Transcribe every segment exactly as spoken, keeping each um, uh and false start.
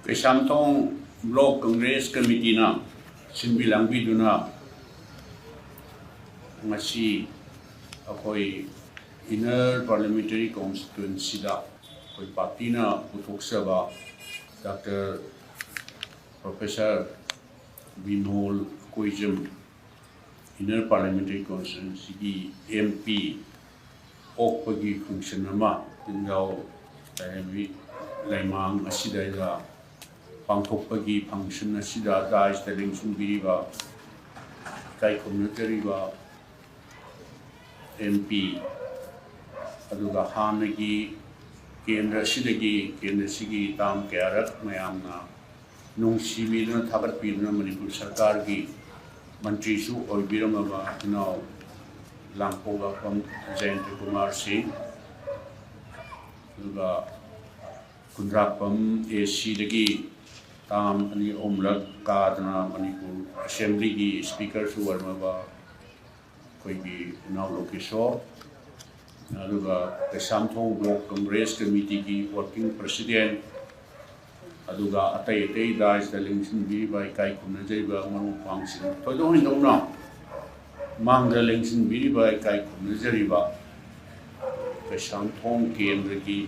Keishamthong block congress ꯀꯃꯤꯇꯤꯅ ꯁꯤꯟꯕꯤ ꯂꯥꯡꯕꯤꯗꯨꯅ ꯉꯁꯤ ꯑꯩꯈꯣꯏ ꯏꯟꯅꯔ ꯄꯥꯔꯂꯤꯌꯥꯃꯦꯟꯇꯔꯤ ꯀꯣꯟꯁꯇꯤꯇ꯭ꯋꯦꯟꯁꯤꯗ ꯑꯩꯈꯣꯏ ꯄꯥꯔꯇꯤꯅ ꯄꯨꯊꯣꯛꯆꯕ doctor professor Bimol Koijam inner parliamentary ꯀꯣꯟꯁꯇꯤꯇ꯭ꯋꯦꯟꯁꯤꯒꯤ ꯑꯦꯝ ꯄꯤ ꯑꯣꯛꯄꯒꯤ ꯐꯪꯁꯟ ꯑꯃ ꯇꯤꯟꯖꯥꯎ ꯂꯥꯏꯔꯦꯝꯕꯤ ꯂꯩꯃꯥꯡ ꯑꯁꯤꯗꯩꯗ ꯄꯥꯡꯊꯣꯛꯄꯒꯤ ꯐꯪꯁꯟ ꯑꯁꯤꯗ ꯗꯥꯏꯁꯇ ꯂꯦꯡꯁꯤꯟꯕꯤꯔꯤꯕ ꯏꯀꯥꯏ ꯈꯨꯝꯅꯖꯔꯤꯕ ꯑꯦꯝ ꯄꯤ, ꯑꯗꯨꯒ ꯍꯥꯟꯅꯒꯤ ꯀꯦꯟꯗ꯭ꯔ ꯑꯁꯤꯗꯒꯤ, ꯀꯦꯟꯗ꯭ꯔ ꯑꯁꯤꯒꯤ ꯇꯥꯝ ꯀꯌꯥꯔꯛ ꯃꯌꯥꯝꯅ ꯅꯨꯡꯁꯤꯕꯤꯗꯨꯅ ꯊꯥꯒꯠꯄꯤꯗꯨꯅ ꯃꯅꯤꯄꯨꯔ ꯁꯔꯀꯥꯔꯒꯤ ꯃꯟꯇ꯭ꯔꯤꯁꯨ ꯑꯣꯏꯕꯤꯔꯝꯃꯕ ꯏꯅꯥꯎ ꯂꯥꯡꯄꯣꯛꯂꯥꯛꯄꯝ ꯖꯌꯟꯇ ꯀꯨꯃꯥꯔ ꯁꯤꯡ, ꯑꯗꯨꯒ ꯈꯨꯟꯗ꯭ꯔꯥꯛꯄꯝ ꯑꯦ ꯁꯤꯗꯒꯤ ꯇꯥꯝ ꯑꯅꯤ ꯑꯍꯨꯝꯂꯛ ꯀꯥꯗꯅ ꯃꯅꯤꯄꯨꯔ ꯑꯦꯁꯦꯝꯕ꯭ꯂꯤꯒꯤ ꯁ꯭ꯄꯤꯀꯔꯁꯨ ꯑꯣꯏꯔꯝꯃꯕ ꯑꯩꯈꯣꯏꯒꯤ ꯏꯅꯥꯎ ꯂꯣꯀꯦꯁꯣꯔ, ꯑꯗꯨꯒ ꯀꯩꯁꯥꯝꯊꯣꯡ ꯕ꯭ꯂꯣꯛ ꯀꯪꯒ꯭ꯔꯦꯁ ꯀꯃꯤꯇꯤꯒꯤ ꯋꯥꯔꯀꯤꯡ ꯄ꯭ꯔꯁꯤꯗꯦꯟ, ꯑꯗꯨꯒ ꯑꯇꯩ ꯑꯇꯩ ꯗꯥꯏꯁꯇ ꯂꯦꯡꯁꯤꯟꯕꯤꯔꯤꯕ ꯏꯀꯥꯏ ꯈꯨꯝꯅꯖꯔꯤꯕ ꯃꯔꯨꯞ ꯃꯄꯥꯡꯁꯤꯡ, ꯊꯣꯏꯗꯣꯛ ꯍꯦꯟꯗꯣꯛꯅ ꯃꯥꯡꯗ ꯂꯦꯡꯁꯤꯟꯕꯤꯔꯤꯕ ꯏꯀꯥꯏ ꯈꯨꯝꯅꯖꯔꯤꯕ ꯀꯩꯁꯥꯝꯊꯣꯡ ꯀꯦꯟꯗ꯭ꯔꯒꯤ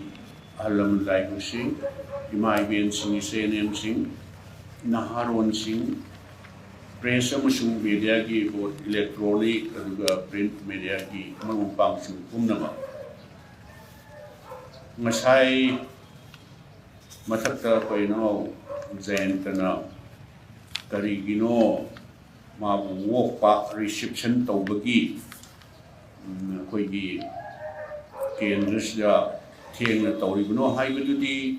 ꯑꯍꯜ ꯂꯃꯟ ꯂꯥꯏꯕꯨꯁꯤꯡ, ꯏꯃꯥ ꯏꯕꯦꯟꯁꯤꯡ, ꯏꯆꯦ ꯏꯅꯦꯝꯁꯤꯡ, ꯅꯍꯥꯔꯣꯟꯁꯤꯡ, ꯄ꯭ꯔꯦꯁ ꯑꯃꯁꯨꯡ ꯃꯦꯗꯤꯌꯥꯒꯤ, ꯕꯣꯠ, ꯏꯂꯦꯛꯇ꯭ꯔꯣꯅꯤꯛ ꯑꯗꯨꯒ ꯄ꯭ꯔꯤꯟꯠ ꯃꯦꯗꯤꯌꯥꯒꯤ ꯃꯔꯨꯞ ꯃꯄꯥꯡꯁꯤꯡ ꯄꯨꯝꯅꯃꯛ, ꯉꯁꯥꯏ ꯃꯊꯛꯇ ꯑꯩꯈꯣꯏ ꯏꯅꯥꯎ ꯖꯌꯟꯇꯅ ꯀꯔꯤꯒꯤꯅꯣ ꯃꯥꯕꯨ ꯑꯣꯛꯄ ꯔꯤꯁꯤꯞꯁꯟ ꯇꯧꯕꯒꯤ, ꯎꯝ, ꯑꯩꯈꯣꯏꯒꯤ ꯀꯦꯟꯗ꯭ꯔꯁꯤꯗ ꯊꯦꯡꯅ ꯇꯧꯔꯤꯕꯅꯣ ꯍꯥꯏꯕꯗꯨꯗꯤ,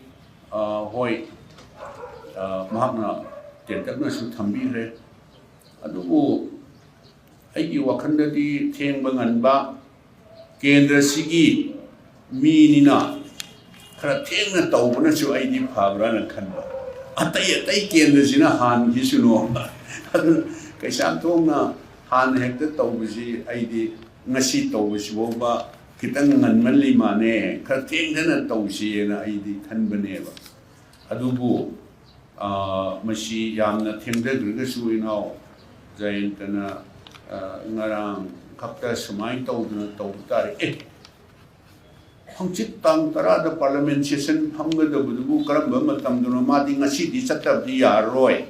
ꯑ, ꯍꯣꯏ, ꯑ, ꯃꯍꯥꯛꯅ ꯇꯦꯟꯇꯛꯅꯁꯨ ꯊꯝꯕꯤꯈ꯭ꯔꯦ꯫ ꯑꯗꯨꯕꯨ ꯑꯩꯒꯤ ꯋꯥꯈꯜꯗꯗꯤ ꯊꯦꯡꯕ ꯉꯟꯕ ꯀꯦꯟꯗ꯭ꯔꯁꯤꯒꯤ ꯃꯤꯅꯤꯅ ꯈꯔ ꯊꯦꯡꯅ ꯇꯧꯕꯅꯁꯨ ꯑꯩꯗꯤ ꯐꯕ꯭ꯔꯥꯅ ꯈꯟꯕ꯫ ꯑꯇꯩ ꯑꯇꯩ ꯀꯦꯟꯗ꯭ꯔꯁꯤꯅ ꯍꯥꯟꯈꯤꯁꯅꯨ꯫ ꯑꯗꯨꯅ ꯀꯩꯁꯥꯝꯊꯣꯡꯅ ꯍꯥꯟꯅ ꯍꯦꯛꯇ ꯇꯧꯕꯁꯤ ꯑꯩꯗꯤ ꯉꯁꯤ ꯇꯧꯕꯁꯤꯐꯥꯎꯕ ꯈꯤꯇꯪ ꯉꯟꯃꯜꯂꯤ ꯃꯥꯅꯦ, ꯈꯔ ꯊꯦꯡꯊꯅ ꯇꯧꯁꯤꯅ ꯑꯩꯗꯤ ꯈꯟꯕꯅꯦꯕ꯫ ꯑꯗꯨꯕꯨ ꯑ, ꯃꯁꯤ ꯌꯥꯝꯅ ꯊꯦꯡꯊꯈ꯭ꯔꯒꯁꯨ ꯏꯅꯥꯎ ꯖꯌꯟꯇꯅ, ꯑ, ꯉꯔꯥꯡ ꯈꯛꯇ ꯁꯨꯃꯥꯏꯅ ꯇꯧꯗꯅ ꯇꯧꯕ ꯇꯥꯔꯦ꯫ ꯑꯦ, ꯍꯪꯆꯤꯠ ꯇꯥꯡ ꯇꯔꯥꯗ parliament session ꯐꯝꯒꯗꯕꯗꯨꯕꯨ ꯀꯔꯝꯕ ꯃꯇꯝꯗꯅꯣ? ꯃꯥꯗꯤ ꯉꯁꯤꯗꯤ ꯆꯠꯇꯕꯗꯤ ꯌꯥꯔꯔꯣꯏ,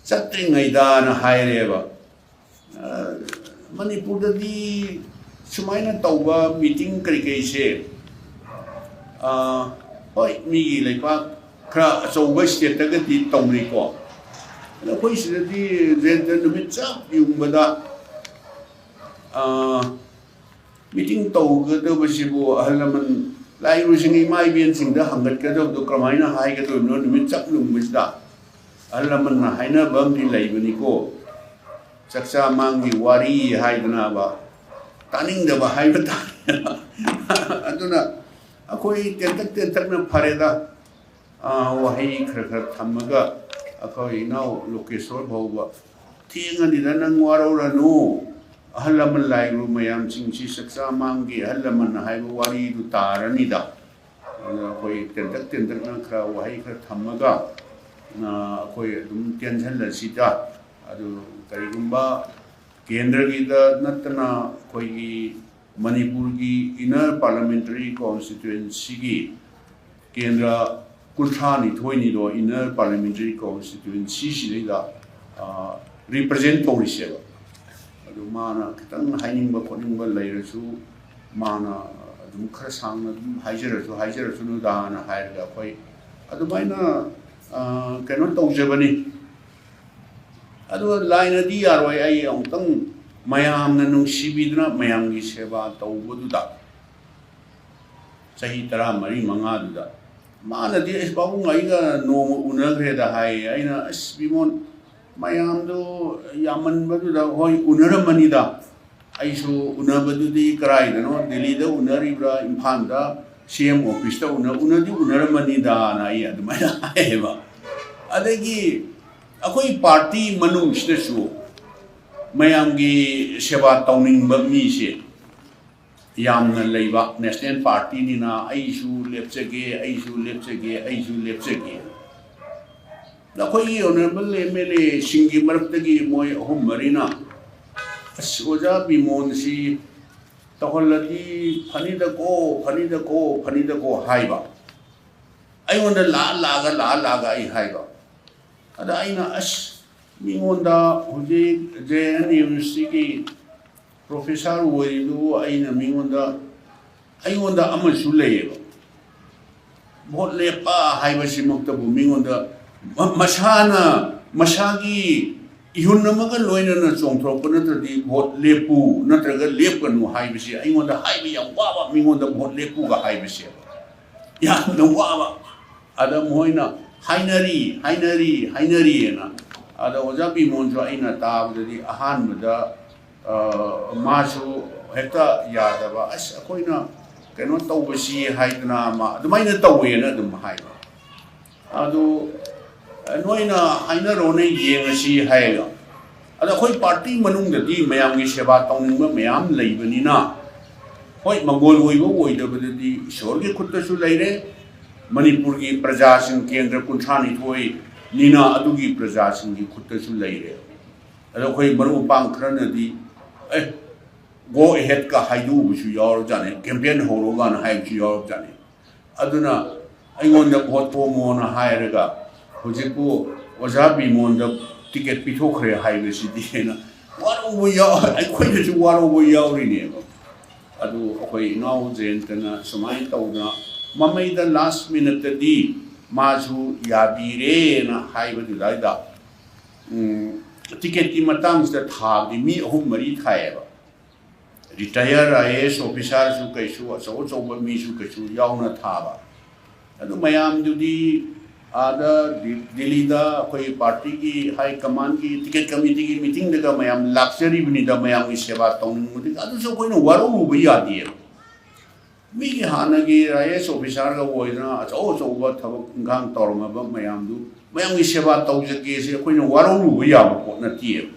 ꯆꯠꯇ꯭ꯔꯤꯉꯩꯗꯅ ꯍꯥꯏꯔꯦꯕ꯫ ꯑ, ꯃꯅꯤꯄꯨꯔꯗꯗꯤ ꯁꯨꯃꯥꯏꯅ ꯇꯧꯕ meeting ꯀꯔꯤ ꯀꯔꯤꯁꯦ, ꯑ, ꯍꯣꯏ, ꯃꯤꯒꯤ ꯂꯩꯕꯥꯛ ꯈꯔ ꯑꯆꯧꯕ stateꯇꯒꯗꯤ ꯇꯧꯅꯩꯀꯣ꯫ ꯑꯗꯣ ꯑꯩꯈꯣꯏ ꯁꯤꯗꯗꯤ ꯖꯌꯟꯇ, ꯅꯨꯃꯤꯠ ꯆꯞ ꯌꯨꯡꯕꯗ, ꯑ, meeting ꯇꯧꯒꯗꯕꯁꯤꯕꯨ ꯑꯍꯜ ꯂꯃꯟ, ꯂꯥꯏꯔꯨꯁꯤꯡ, ꯏꯃꯥ ꯏꯕꯦꯟꯁꯤꯡꯗ ꯍꯪꯒꯠꯀꯗꯕꯗꯣ ꯀꯃꯥꯏꯅ ꯍꯥꯏꯒꯗꯣꯏꯅꯣ? ꯅꯨꯃꯤꯠ ꯆꯞ ꯌꯨꯡꯕꯁꯤꯗ ꯑꯍꯜ ꯂꯃꯟꯅ ꯍꯥꯏꯅꯕ ꯑꯃꯗꯤ ꯂꯩꯕꯅꯤꯀꯣ, ꯆꯥꯛꯆꯥ ꯃꯥꯡꯒꯤ ꯋꯥꯔꯤ ꯍꯥꯏꯗꯅꯕ, ꯇꯥꯅꯤꯡꯗꯕ ꯍꯥꯏꯕ ꯇꯥꯔꯦ꯫ ꯑꯗꯨꯅ ꯑꯩꯈꯣꯏ ꯇꯦꯟꯇꯛ ꯇꯦꯟꯇꯛꯅ ꯐꯔꯦꯗ, ꯑꯥ, ꯋꯥꯍꯩ ꯈꯔ ꯈꯔ ꯊꯝꯃꯒ ꯑꯩꯈꯣꯏ ꯏꯅꯥꯎ ꯂꯣꯀꯦꯁꯣꯔ ꯐꯥꯎꯕ, "ꯊꯦꯡꯉꯅꯤꯗ, ꯅꯪ ꯋꯥꯔꯧꯔꯅꯨ, ꯑꯍꯜ ꯂꯃꯟ ꯂꯥꯏꯔꯨ ꯃꯌꯥꯝꯁꯤꯡꯁꯤ ꯆꯥꯛꯆꯥ ꯃꯥꯡꯒꯤ ꯑꯍꯜ ꯂꯃꯟꯅ ꯍꯥꯏꯕ ꯋꯥꯔꯤꯗꯨ ꯇꯥꯔꯅꯤꯗ"꯫ ꯑꯗꯨꯅ ꯑꯩꯈꯣꯏ ꯇꯦꯟꯇꯛ ꯇꯦꯟꯇꯛꯅ ꯈꯔ ꯋꯥꯍꯩ ꯈꯔ ꯊꯝꯃꯒ, ꯑ, ꯑꯩꯈꯣꯏ ꯑꯗꯨꯝ ꯇꯦꯟꯁꯤꯜꯂꯁꯤꯗ꯫ ꯑꯗꯨ ꯀꯔꯤꯒꯨꯝꯕ ꯀꯦꯟꯗ꯭ꯔꯒꯤꯗ ꯅꯠꯇꯅ ꯑꯩꯈꯣꯏꯒꯤ ꯃꯅꯤꯄꯨꯔꯒꯤ inner parliamentary constituencyꯒꯤ ꯀꯦꯟꯗ꯭ꯔ ꯀꯨꯟꯊ꯭ꯔꯥ ꯅꯤꯊꯣꯏꯅꯤꯗꯣ, inner parliamentary constituencyꯁꯤꯗꯩꯗ, ꯑ, represent ꯇꯧꯔꯤꯁꯦꯕ꯫ ꯑꯗꯨ ꯃꯥꯅ ꯈꯤꯇꯪ ꯍꯥꯏꯅꯤꯡꯕ ꯈꯣꯠꯅꯤꯡꯕ ꯂꯩꯔꯁꯨ, ꯃꯥꯅ ꯑꯗꯨꯝ ꯈꯔ ꯁꯥꯡꯅ ꯑꯗꯨꯝ ꯍꯥꯏꯖꯔꯁꯨ, ꯍꯥꯏꯖꯔꯁꯅꯨꯗꯥꯅ ꯍꯥꯏꯔꯒ ꯑꯩꯈꯣꯏ ꯑꯗꯨꯃꯥꯏꯅ, ꯑ, ꯀꯩꯅꯣ ꯇꯧꯖꯕꯅꯤ꯫ ꯑꯗꯨꯒ ꯂꯥꯏꯅꯗꯤ ꯌꯥꯔꯣꯏ, ꯑꯩ ꯑꯃꯨꯛꯇꯪ ꯃꯌꯥꯝꯅ ꯅꯨꯡꯁꯤꯕꯤꯗꯨꯅ ꯃꯌꯥꯝꯒꯤ ꯁꯦꯕꯥ ꯇꯧꯕꯗꯨꯗ, ꯆꯍꯤ ꯇꯔꯥꯃꯔꯤ ꯃꯉꯥꯗꯨꯗ꯫ ꯃꯥꯅꯗꯤ, "ꯑꯩꯁ, ꯄꯥꯕꯨꯡ, ꯑꯩꯒ ꯅꯣꯡꯃ ꯎꯅꯈ꯭ꯔꯦꯗ" ꯍꯥꯏꯌꯦ꯫ ꯑꯩꯅ, "ꯑꯁ, ꯕꯤꯃꯣꯟ, ꯃꯌꯥꯝꯗꯣ ꯌꯥꯝꯃꯟꯕꯗꯨꯗ, ꯍꯣꯏ, ꯎꯅꯔꯝꯃꯅꯤꯗ꯫ ꯑꯩꯁꯨ ꯎꯅꯕꯗꯨꯗꯤ ꯀꯔꯥꯏꯗꯅꯣ, ꯗꯦꯜꯂꯤꯗ ꯎꯅꯔꯤꯕ꯭ꯔꯥ, ꯏꯝꯐꯥꯜꯗ ꯁꯤ ꯑꯦꯝ ꯑꯣꯐꯤꯁꯇ ꯎꯅ-, ꯎꯅꯗꯤ ꯎꯅꯔꯝꯃꯅꯤꯗꯥꯅ" ꯑꯩ ꯑꯗꯨꯃꯥꯏꯅ ꯍꯥꯏꯌꯦꯕ꯫ ꯑꯗꯒꯤ ꯑꯩꯈꯣꯏ ꯄꯥꯔꯇꯤ ꯃꯅꯨꯡꯁꯤꯗꯁꯨ ꯃꯌꯥꯝꯒꯤ ꯁꯦꯕꯥ ꯇꯧꯅꯤꯡꯕ ꯃꯤꯁꯦ ꯌꯥꯝꯅ ꯂꯩꯕ꯫ ꯅꯦꯁꯅꯦꯜ ꯄꯥꯔꯇꯤꯅꯤꯅ "ꯑꯩꯁꯨ ꯂꯦꯞꯆꯒꯦ, ꯑꯩꯁꯨ ꯂꯦꯞꯆꯒꯦ, ꯑꯩꯁꯨ ꯂꯦꯞꯆꯒꯦ"꯫ ꯑꯩꯈꯣꯏꯒꯤ ꯑꯣꯅꯔꯦꯕꯜ ꯑꯦꯝ ꯑꯦꯜ ꯑꯦꯁꯤꯡꯒꯤ ꯃꯔꯛꯇꯒꯤ ꯃꯣꯏ ꯑꯍꯨꯝ ꯃꯔꯤꯅ, "ꯑꯁ, ꯑꯣꯖꯥ ꯕꯤꯃꯣꯟꯁꯤ ꯇꯧꯍꯜꯂꯗꯤ ꯐꯅꯤꯗꯀꯣ, ꯐꯅꯤꯗꯀꯣ, ꯐꯅꯤꯗꯀꯣ" ꯍꯥꯏꯕ꯫ ꯑꯩꯉꯣꯟꯗ ꯂꯥꯛꯑ ꯂꯥꯛꯑꯒ, ꯂꯥꯛꯑ ꯂꯥꯛꯑꯒ ꯑꯩ ꯍꯥꯏꯕ꯫ ꯑꯗ ꯑꯩꯅ, "ꯑꯁ, ꯃꯤꯉꯣꯟꯗ ꯍꯧꯖꯤꯛ ꯖꯦ ꯑꯦꯟ ꯌꯨꯅꯤꯚꯔꯁꯤꯇꯤꯒꯤ ꯄ꯭ꯔꯣꯐꯦꯁꯔ ꯑꯣꯏꯔꯤꯗꯨ ꯑꯩꯅ ꯃꯤꯉꯣꯟꯗ, ꯑꯩꯉꯣꯟꯗ ꯑꯃꯁꯨ ꯂꯩꯌꯦꯕ, ꯚꯣꯠ ꯂꯦꯞꯄ ꯍꯥꯏꯕꯁꯤꯃꯛꯇꯕꯨ ꯃꯤꯉꯣꯟꯗ ꯃ-, ꯃꯁꯥꯅ, ꯃꯁꯥꯒꯤ ꯏꯍꯨꯟ ꯑꯃꯒ ꯂꯣꯏꯅꯅ ꯆꯣꯡꯊꯣꯔꯛꯄ ꯅꯠꯇ꯭ꯔꯗꯤ ꯚꯣꯠ ꯂꯦꯞꯄꯨ ꯅꯠꯇ꯭ꯔꯒ ꯂꯦꯞꯀꯅꯨ ꯍꯥꯏꯕꯁꯤ ꯑꯩꯉꯣꯟꯗ ꯍꯥꯏꯕ ꯌꯥꯝ ꯋꯥꯕ, ꯃꯤꯉꯣꯟꯗ ꯚꯣꯠ ꯂꯦꯞꯄꯨꯒ ꯍꯥꯏꯕꯁꯦ ꯌꯥꯝꯅ ꯋꯥꯕ꯫ ꯑꯗ ꯃꯣꯏꯅ ꯍꯥꯏꯅꯔꯤ, ꯍꯥꯏꯅꯔꯤ, ꯍꯥꯏꯅꯔꯤꯑꯅ꯫ ꯑꯗ ꯑꯣꯖꯥ ꯕꯤꯃꯣꯟꯁꯨ ꯑꯩꯅ ꯇꯥꯕꯗꯗꯤ ꯑꯍꯥꯟꯕꯗ, ꯑ, ꯃꯥꯁꯨ ꯍꯦꯛꯇ ꯌꯥꯗꯕ, "ꯑꯁ, ꯑꯩꯈꯣꯏꯅ ꯀꯩꯅꯣ ꯇꯧꯕꯁꯤ" ꯍꯥꯏꯗꯅ ꯃꯥ ꯑꯗꯨꯃꯥꯏꯅ ꯇꯧꯋꯦꯅ ꯑꯗꯨꯝ ꯍꯥꯏꯕ꯫ ꯑꯗꯨ ꯅꯣꯏꯅ ꯍꯥꯏꯅꯔꯣꯅꯦ, ꯌꯦꯡꯉꯁꯤ ꯍꯥꯏꯌꯦꯕ꯫ ꯑꯗ ꯑꯩꯈꯣꯏ ꯄꯥꯔꯇꯤ ꯃꯅꯨꯡꯗꯗꯤ ꯃꯌꯥꯝꯒꯤ ꯁꯦꯕꯥ ꯇꯧꯅꯤꯡꯕ ꯃꯌꯥꯝ ꯂꯩꯕꯅꯤꯅ, ꯍꯣꯏ, ꯃꯪꯒꯣꯜ ꯑꯣꯏꯕ ꯑꯣꯏꯗꯕꯗꯗꯤ ꯏꯁꯣꯔꯒꯤ ꯈꯨꯠꯇꯁꯨ ꯂꯩꯔꯦ, ꯃꯅꯤꯄꯨꯔꯒꯤ ꯄ꯭ꯔꯖꯥꯁꯤꯡ ꯀꯦꯟꯗ꯭ꯔ ꯀꯨꯟꯊ꯭ꯔꯥ ꯅꯤꯊꯣꯏꯅꯤꯅ ꯑꯗꯨꯒꯤ ꯄ꯭ꯔꯖꯥꯁꯤꯡꯒꯤ ꯈꯨꯠꯇꯁꯨ ꯂꯩꯔꯦ꯫ ꯑꯗꯣ ꯑꯩꯈꯣꯏ ꯃꯔꯨꯞ ꯃꯄꯥꯡ ꯈꯔꯅꯗꯤ, "ꯑꯦ, ꯒꯣ ꯑꯦꯍꯦꯗꯀ" ꯍꯥꯏꯗꯣꯛꯎꯕꯁꯨ ꯌꯥꯎꯔꯕꯖꯥꯠꯅꯤ, "ꯀꯦꯝꯄꯦꯟ ꯍꯧꯔꯣꯒꯥꯅ" ꯍꯥꯏꯕꯁꯨ ꯌꯥꯎꯔꯕꯖꯥꯠꯅꯤ꯫ ꯑꯗꯨꯅ ꯑꯩꯉꯣꯟꯗ ꯚꯣꯠ ꯈꯣꯝꯃꯣꯅ ꯍꯥꯏꯔꯒ ꯍꯧꯖꯤꯛꯄꯨ ꯑꯣꯖꯥ ꯕꯤꯃꯣꯟꯗ ꯇꯤꯀꯦꯠ ꯄꯤꯊꯣꯛꯈ꯭ꯔꯦ ꯍꯥꯏꯕꯁꯤꯗꯤ ꯍꯦꯟꯅ ꯋꯥꯔꯧꯕ ꯌꯥꯎ-, ꯑꯩꯈꯣꯏꯗꯁꯨ ꯋꯥꯔꯧꯕ ꯌꯥꯎꯔꯤꯅꯦꯕ꯫ ꯑꯗꯨ ꯑꯩꯈꯣꯏ ꯏꯅꯥꯎ ꯖꯌꯟꯇꯅ ꯁꯨꯃꯥꯏꯅ ꯇꯧꯗꯅ ꯃꯃꯩꯗ ꯂꯥꯁ ꯃꯤꯅꯠꯇꯗꯤ ꯃꯥꯁꯨ ꯌꯥꯕꯤꯔꯦꯅ ꯍꯥꯏꯕꯗꯨꯗꯩꯗ, ꯎꯝ, ꯇꯤꯀꯦꯠꯀꯤ ꯃꯇꯥꯡꯁꯤꯗ ꯊꯥꯕꯗꯤ ꯃꯤ ꯑꯍꯨꯝ ꯃꯔꯤ ꯊꯥꯏꯌꯦꯕ꯫ ꯔꯤꯇꯥꯌꯔ ꯑꯥꯏ ꯑꯦ ꯑꯦꯁ ꯑꯣꯐꯤꯁꯥꯔꯁꯨ ꯀꯩꯁꯨ, ꯑꯆꯧ ꯑꯆꯧꯕ ꯃꯤꯁꯨ ꯀꯩꯁꯨ ꯌꯥꯎꯅ ꯊꯥꯕ꯫ ꯑꯗꯨ ꯃꯌꯥꯝꯗꯨꯗꯤ ꯑꯥꯗ ꯗꯤ-, ꯗꯤꯜꯂꯤꯗ ꯑꯩꯈꯣꯏ ꯄꯥꯔꯇꯤꯒꯤ ꯍꯥꯏ ꯀꯃꯥꯟꯒꯤ ꯇꯤꯀꯦꯠ ꯀꯃꯤꯇꯤꯒꯤ ꯃꯤꯇꯤꯡꯗꯒ ꯃꯌꯥꯝ ꯂꯥꯛꯆꯔꯤꯕꯅꯤꯗ, ꯃꯌꯥꯝꯒꯤ ꯁꯦꯕꯥ ꯇꯧꯅꯤꯡꯕꯗꯒꯤ꯫ ꯑꯗꯨꯁꯨ ꯑꯩꯈꯣꯏꯅ ꯋꯥꯔꯧꯔꯨꯕ ꯌꯥꯗꯦꯕ꯫ ꯃꯤꯒꯤ ꯍꯥꯟꯅꯒꯤ ꯑꯥꯏ ꯑꯦ ꯑꯦꯁ ꯑꯣꯐꯤꯁꯥꯔꯒ ꯑꯣꯏꯗꯅ ꯑꯆꯧ ꯑꯆꯧꯕ ꯊꯕꯛ ꯏꯪꯈꯥꯡ ꯇꯧꯔꯝꯃꯕ ꯃꯌꯥꯝꯗꯨ ꯃꯌꯥꯝꯒꯤ ꯁꯦꯕꯥ ꯇꯧꯖꯒꯦꯁꯦ ꯑꯩꯈꯣꯏꯅ ꯋꯥꯔꯧꯔꯨꯕ ꯌꯥꯕ ꯄꯣꯠ ꯅꯠꯇꯦꯕ꯫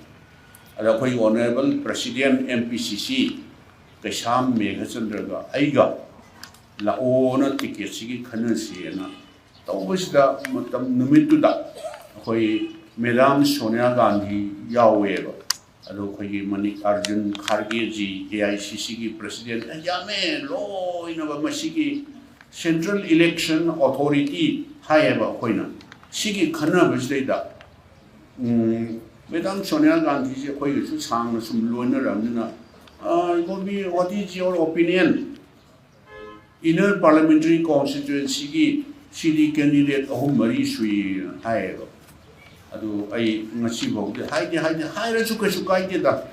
ꯑꯗ ꯑꯩꯈꯣꯏꯒꯤ ꯑꯣꯅꯔꯦꯕꯜ ꯄ꯭ꯔꯁꯤꯗꯦꯟ ꯑꯦꯝ ꯄꯤ ꯁꯤ ꯁꯤ ꯀꯩꯁꯥꯝ ꯃꯦꯘꯆꯟꯗ꯭ꯔꯒ ꯑꯩꯒ ꯂꯥꯛꯑꯣꯅ ꯇꯤꯀꯦꯠꯁꯤꯒꯤ ꯈꯟꯅꯁꯤꯅ ꯇꯧꯕꯁꯤꯗ, ꯃꯇꯝ ꯅꯨꯃꯤꯠꯇꯨꯗ ꯑꯩꯈꯣꯏ ꯃꯦꯗꯥꯝ ꯁꯣꯅꯤꯌꯥ ꯒꯥꯟꯙꯤ ꯌꯥꯎꯋꯦꯕ꯫ ꯑꯗꯣ ꯑꯩꯈꯣꯏꯒꯤ money Arjun ꯈꯥꯔꯒꯦꯖꯤ, A I C ꯁꯤꯒꯤ ꯄ꯭ꯔꯁꯤꯗꯦꯟ, ꯌꯥꯝꯃꯦ꯫ ꯂꯣꯏꯅꯃꯛ ꯃꯁꯤꯒꯤ ꯁꯦꯟꯇ꯭ꯔꯦꯜ ꯏꯂꯦꯛꯁꯟ ꯑꯣꯊꯣꯔꯤꯇꯤ ꯍꯥꯏꯌꯦꯕ ꯑꯩꯈꯣꯏꯅ꯫ ꯁꯤꯒꯤ ꯈꯟꯅꯕꯁꯤꯗꯩꯗ ꯎꯝ, ꯃꯦꯗꯥꯝ ꯁꯣꯅꯤꯌꯥ ꯒꯥꯟꯙꯤꯁꯦ ꯑꯩꯈꯣꯏꯒꯁꯨ ꯁꯥꯡꯅ ꯁꯨꯝ ꯂꯣꯏꯅꯔꯕꯅꯤꯅ, "ꯑ, ꯏꯕꯣꯕꯤ, what is your opinion? Inner parliamentary constituencyꯒꯤ CD candidate ꯑꯍꯨꯝ ꯃꯔꯤ ꯁꯨꯏꯅ ꯍꯥꯏꯌꯦꯕ꯫ ꯑꯗꯨ ꯑꯩ ꯉꯁꯤꯐꯥꯎꯗꯤ ꯍꯥꯏꯗꯤ ꯍꯥꯏꯗꯤ ꯍꯥꯏꯔꯁꯨ ꯀꯩꯁꯨ ꯀꯥꯏꯗꯦꯗ꯫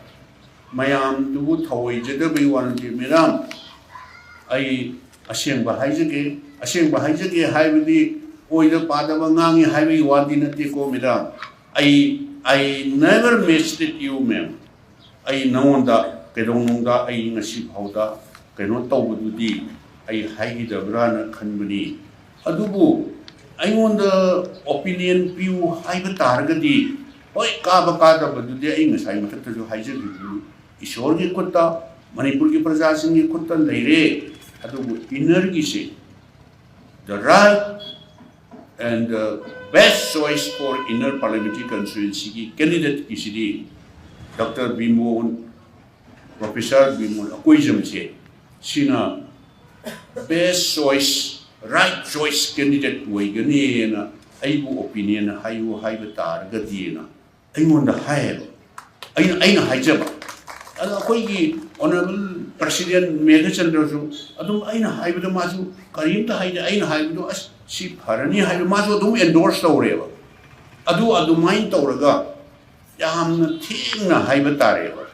ꯃꯌꯥꯝꯗꯨꯕꯨ ꯊꯧꯑꯣꯏꯖꯗꯕꯒꯤ ꯋꯥ ꯅꯠꯇꯦ, ꯃꯦꯗꯥꯝ꯫ ꯑꯩ ꯑꯁꯦꯡꯕ ꯍꯥꯏꯖꯒꯦ, ꯑꯁꯦꯡꯕ ꯍꯥꯏꯖꯒꯦ ꯍꯥꯏꯕꯗꯤ ꯑꯣꯏꯗ ꯄꯥꯗꯕ ꯉꯥꯡꯉꯤ ꯍꯥꯏꯕꯒꯤ ꯋꯥꯗꯤ ꯅꯠꯇꯦꯀꯣ, ꯃꯦꯗꯥꯝ꯫ ꯑꯩ, I never mistreat you, ma'am꯫ ꯑꯩ ꯅꯉꯣꯟꯗ ꯀꯩꯗꯧꯅꯨꯡꯗ ꯑꯩ ꯉꯁꯤ ꯐꯥꯎꯗ ꯀꯩꯅꯣ ꯇꯧꯕꯗꯨꯗꯤ ꯑꯩ ꯍꯥꯏꯈꯤꯗꯕ꯭ꯔꯥꯅ ꯈꯟꯕꯅꯤ꯫ ꯑꯗꯨꯕꯨ ꯑꯩꯉꯣꯟꯗ opinion ꯄꯤꯌꯨ ꯍꯥꯏꯕ ꯇꯥꯔꯒꯗꯤ, ꯍꯣꯏ, ꯀꯥꯕ ꯀꯥꯗꯕꯗꯨꯗꯤ ꯑꯩ ꯉꯁꯥꯏ ꯃꯊꯛꯇꯁꯨ ꯍꯥꯏꯖꯈꯤꯕꯗꯨ, ꯏꯁꯣꯔꯒꯤ ꯈꯨꯠꯇ, ꯃꯅꯤꯄꯨꯔꯒꯤ ꯄ꯭ꯔꯖꯥꯁꯤꯡꯒꯤ ꯈꯨꯠꯇ ꯂꯩꯔꯦ꯫ ꯑꯗꯨꯕꯨ innerꯒꯤꯁꯦ, the right and the best choice for inner parliamentary constituencyꯒꯤ candidateꯀꯤꯁꯤꯗꯤ ꯗꯣꯛꯇꯔ ꯕꯤꯃꯣꯟ, ꯄ꯭ꯔꯣꯐꯦꯁꯔ ꯕꯤꯃꯣꯟ ꯑꯀꯣꯏꯖꯝꯁꯦ, ꯁꯤꯅ best choice, right choice candidate ꯑꯣꯏꯒꯅꯤꯅ ꯑꯩꯕꯨ opinion ꯍꯥꯏꯌꯨ ꯍꯥꯏꯕ ꯇꯥꯔꯒꯗꯤꯅ ꯑꯩꯉꯣꯟꯗ ꯍꯥꯏꯌꯦꯕ꯫ ꯑꯩꯅ, ꯑꯩꯅ ꯍꯥꯏꯖꯕ꯫ ꯑꯗꯣ ꯑꯩꯈꯣꯏꯒꯤ honourable ꯃꯦꯘꯆꯟꯗ꯭ꯔꯁꯨ ꯑꯗꯨꯝ ꯑꯩꯅ ꯍꯥꯏꯕꯗ ꯃꯥꯁꯨ ꯀꯔꯤꯝꯇ ꯍꯥꯏꯗꯦ꯫ ꯑꯩꯅ ꯍꯥꯏꯕꯗꯣ, "ꯑꯁ, ꯁꯤ ꯐꯔꯅꯤ" ꯍꯥꯏꯕ ꯃꯥꯁꯨ ꯑꯗꯨꯝ endorse ꯇꯧꯔꯦꯕ꯫ ꯑꯗꯨ ꯑꯗꯨꯃꯥꯏꯅ ꯇꯧꯔꯒ ꯌꯥꯝꯅ ꯊꯦꯡꯅ ꯍꯥꯏꯕ ꯇꯥꯔꯦꯕ꯫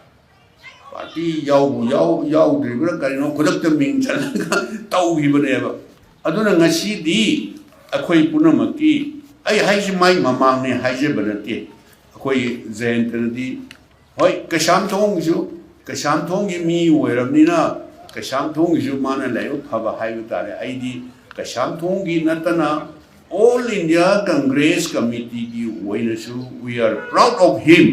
ꯄꯥꯔꯇꯤ ꯌꯥꯎꯕꯨ ꯌꯥꯎ-, ꯌꯥꯎꯗ꯭ꯔꯤꯕ꯭ꯔꯥ ꯀꯔꯤꯅꯣ, ꯈꯨꯗꯛꯇ ꯃꯤꯡ ꯆꯜꯂꯒ ꯇꯧꯈꯤꯕꯅꯦꯕ꯫ ꯑꯗꯨꯅ ꯉꯁꯤꯗꯤ ꯑꯩꯈꯣꯏ ꯄꯨꯝꯅꯃꯛꯀꯤ, ꯑꯩ ꯍꯥꯏꯁꯤ ꯃꯥꯏ ꯃꯃꯥꯡꯅꯦ ꯍꯥꯏꯖꯕ ꯅꯠꯇꯦ꯫ ꯑꯩꯈꯣꯏ ꯖꯌꯟꯇꯅꯗꯤ, ꯍꯣꯏ, ꯀꯩꯁꯥꯝꯊꯣꯡꯒꯤꯁꯨ, ꯀꯩꯁꯥꯝꯊꯣꯡꯒꯤ ꯃꯤ ꯑꯣꯏꯔꯕꯅꯤꯅ ꯀꯩꯁꯥꯝꯊꯣꯡꯒꯤꯁꯨ ꯃꯥꯅ ꯂꯥꯏꯕꯛ ꯐꯕ ꯍꯥꯏꯕ ꯇꯥꯔꯦ꯫ ꯑꯩꯗꯤ ꯀꯩꯁꯥꯝꯊꯣꯡꯒꯤ ꯅꯠꯇꯅ All India Congress Committeeꯒꯤ ꯑꯣꯏꯅꯁꯨ we are proud of him꯫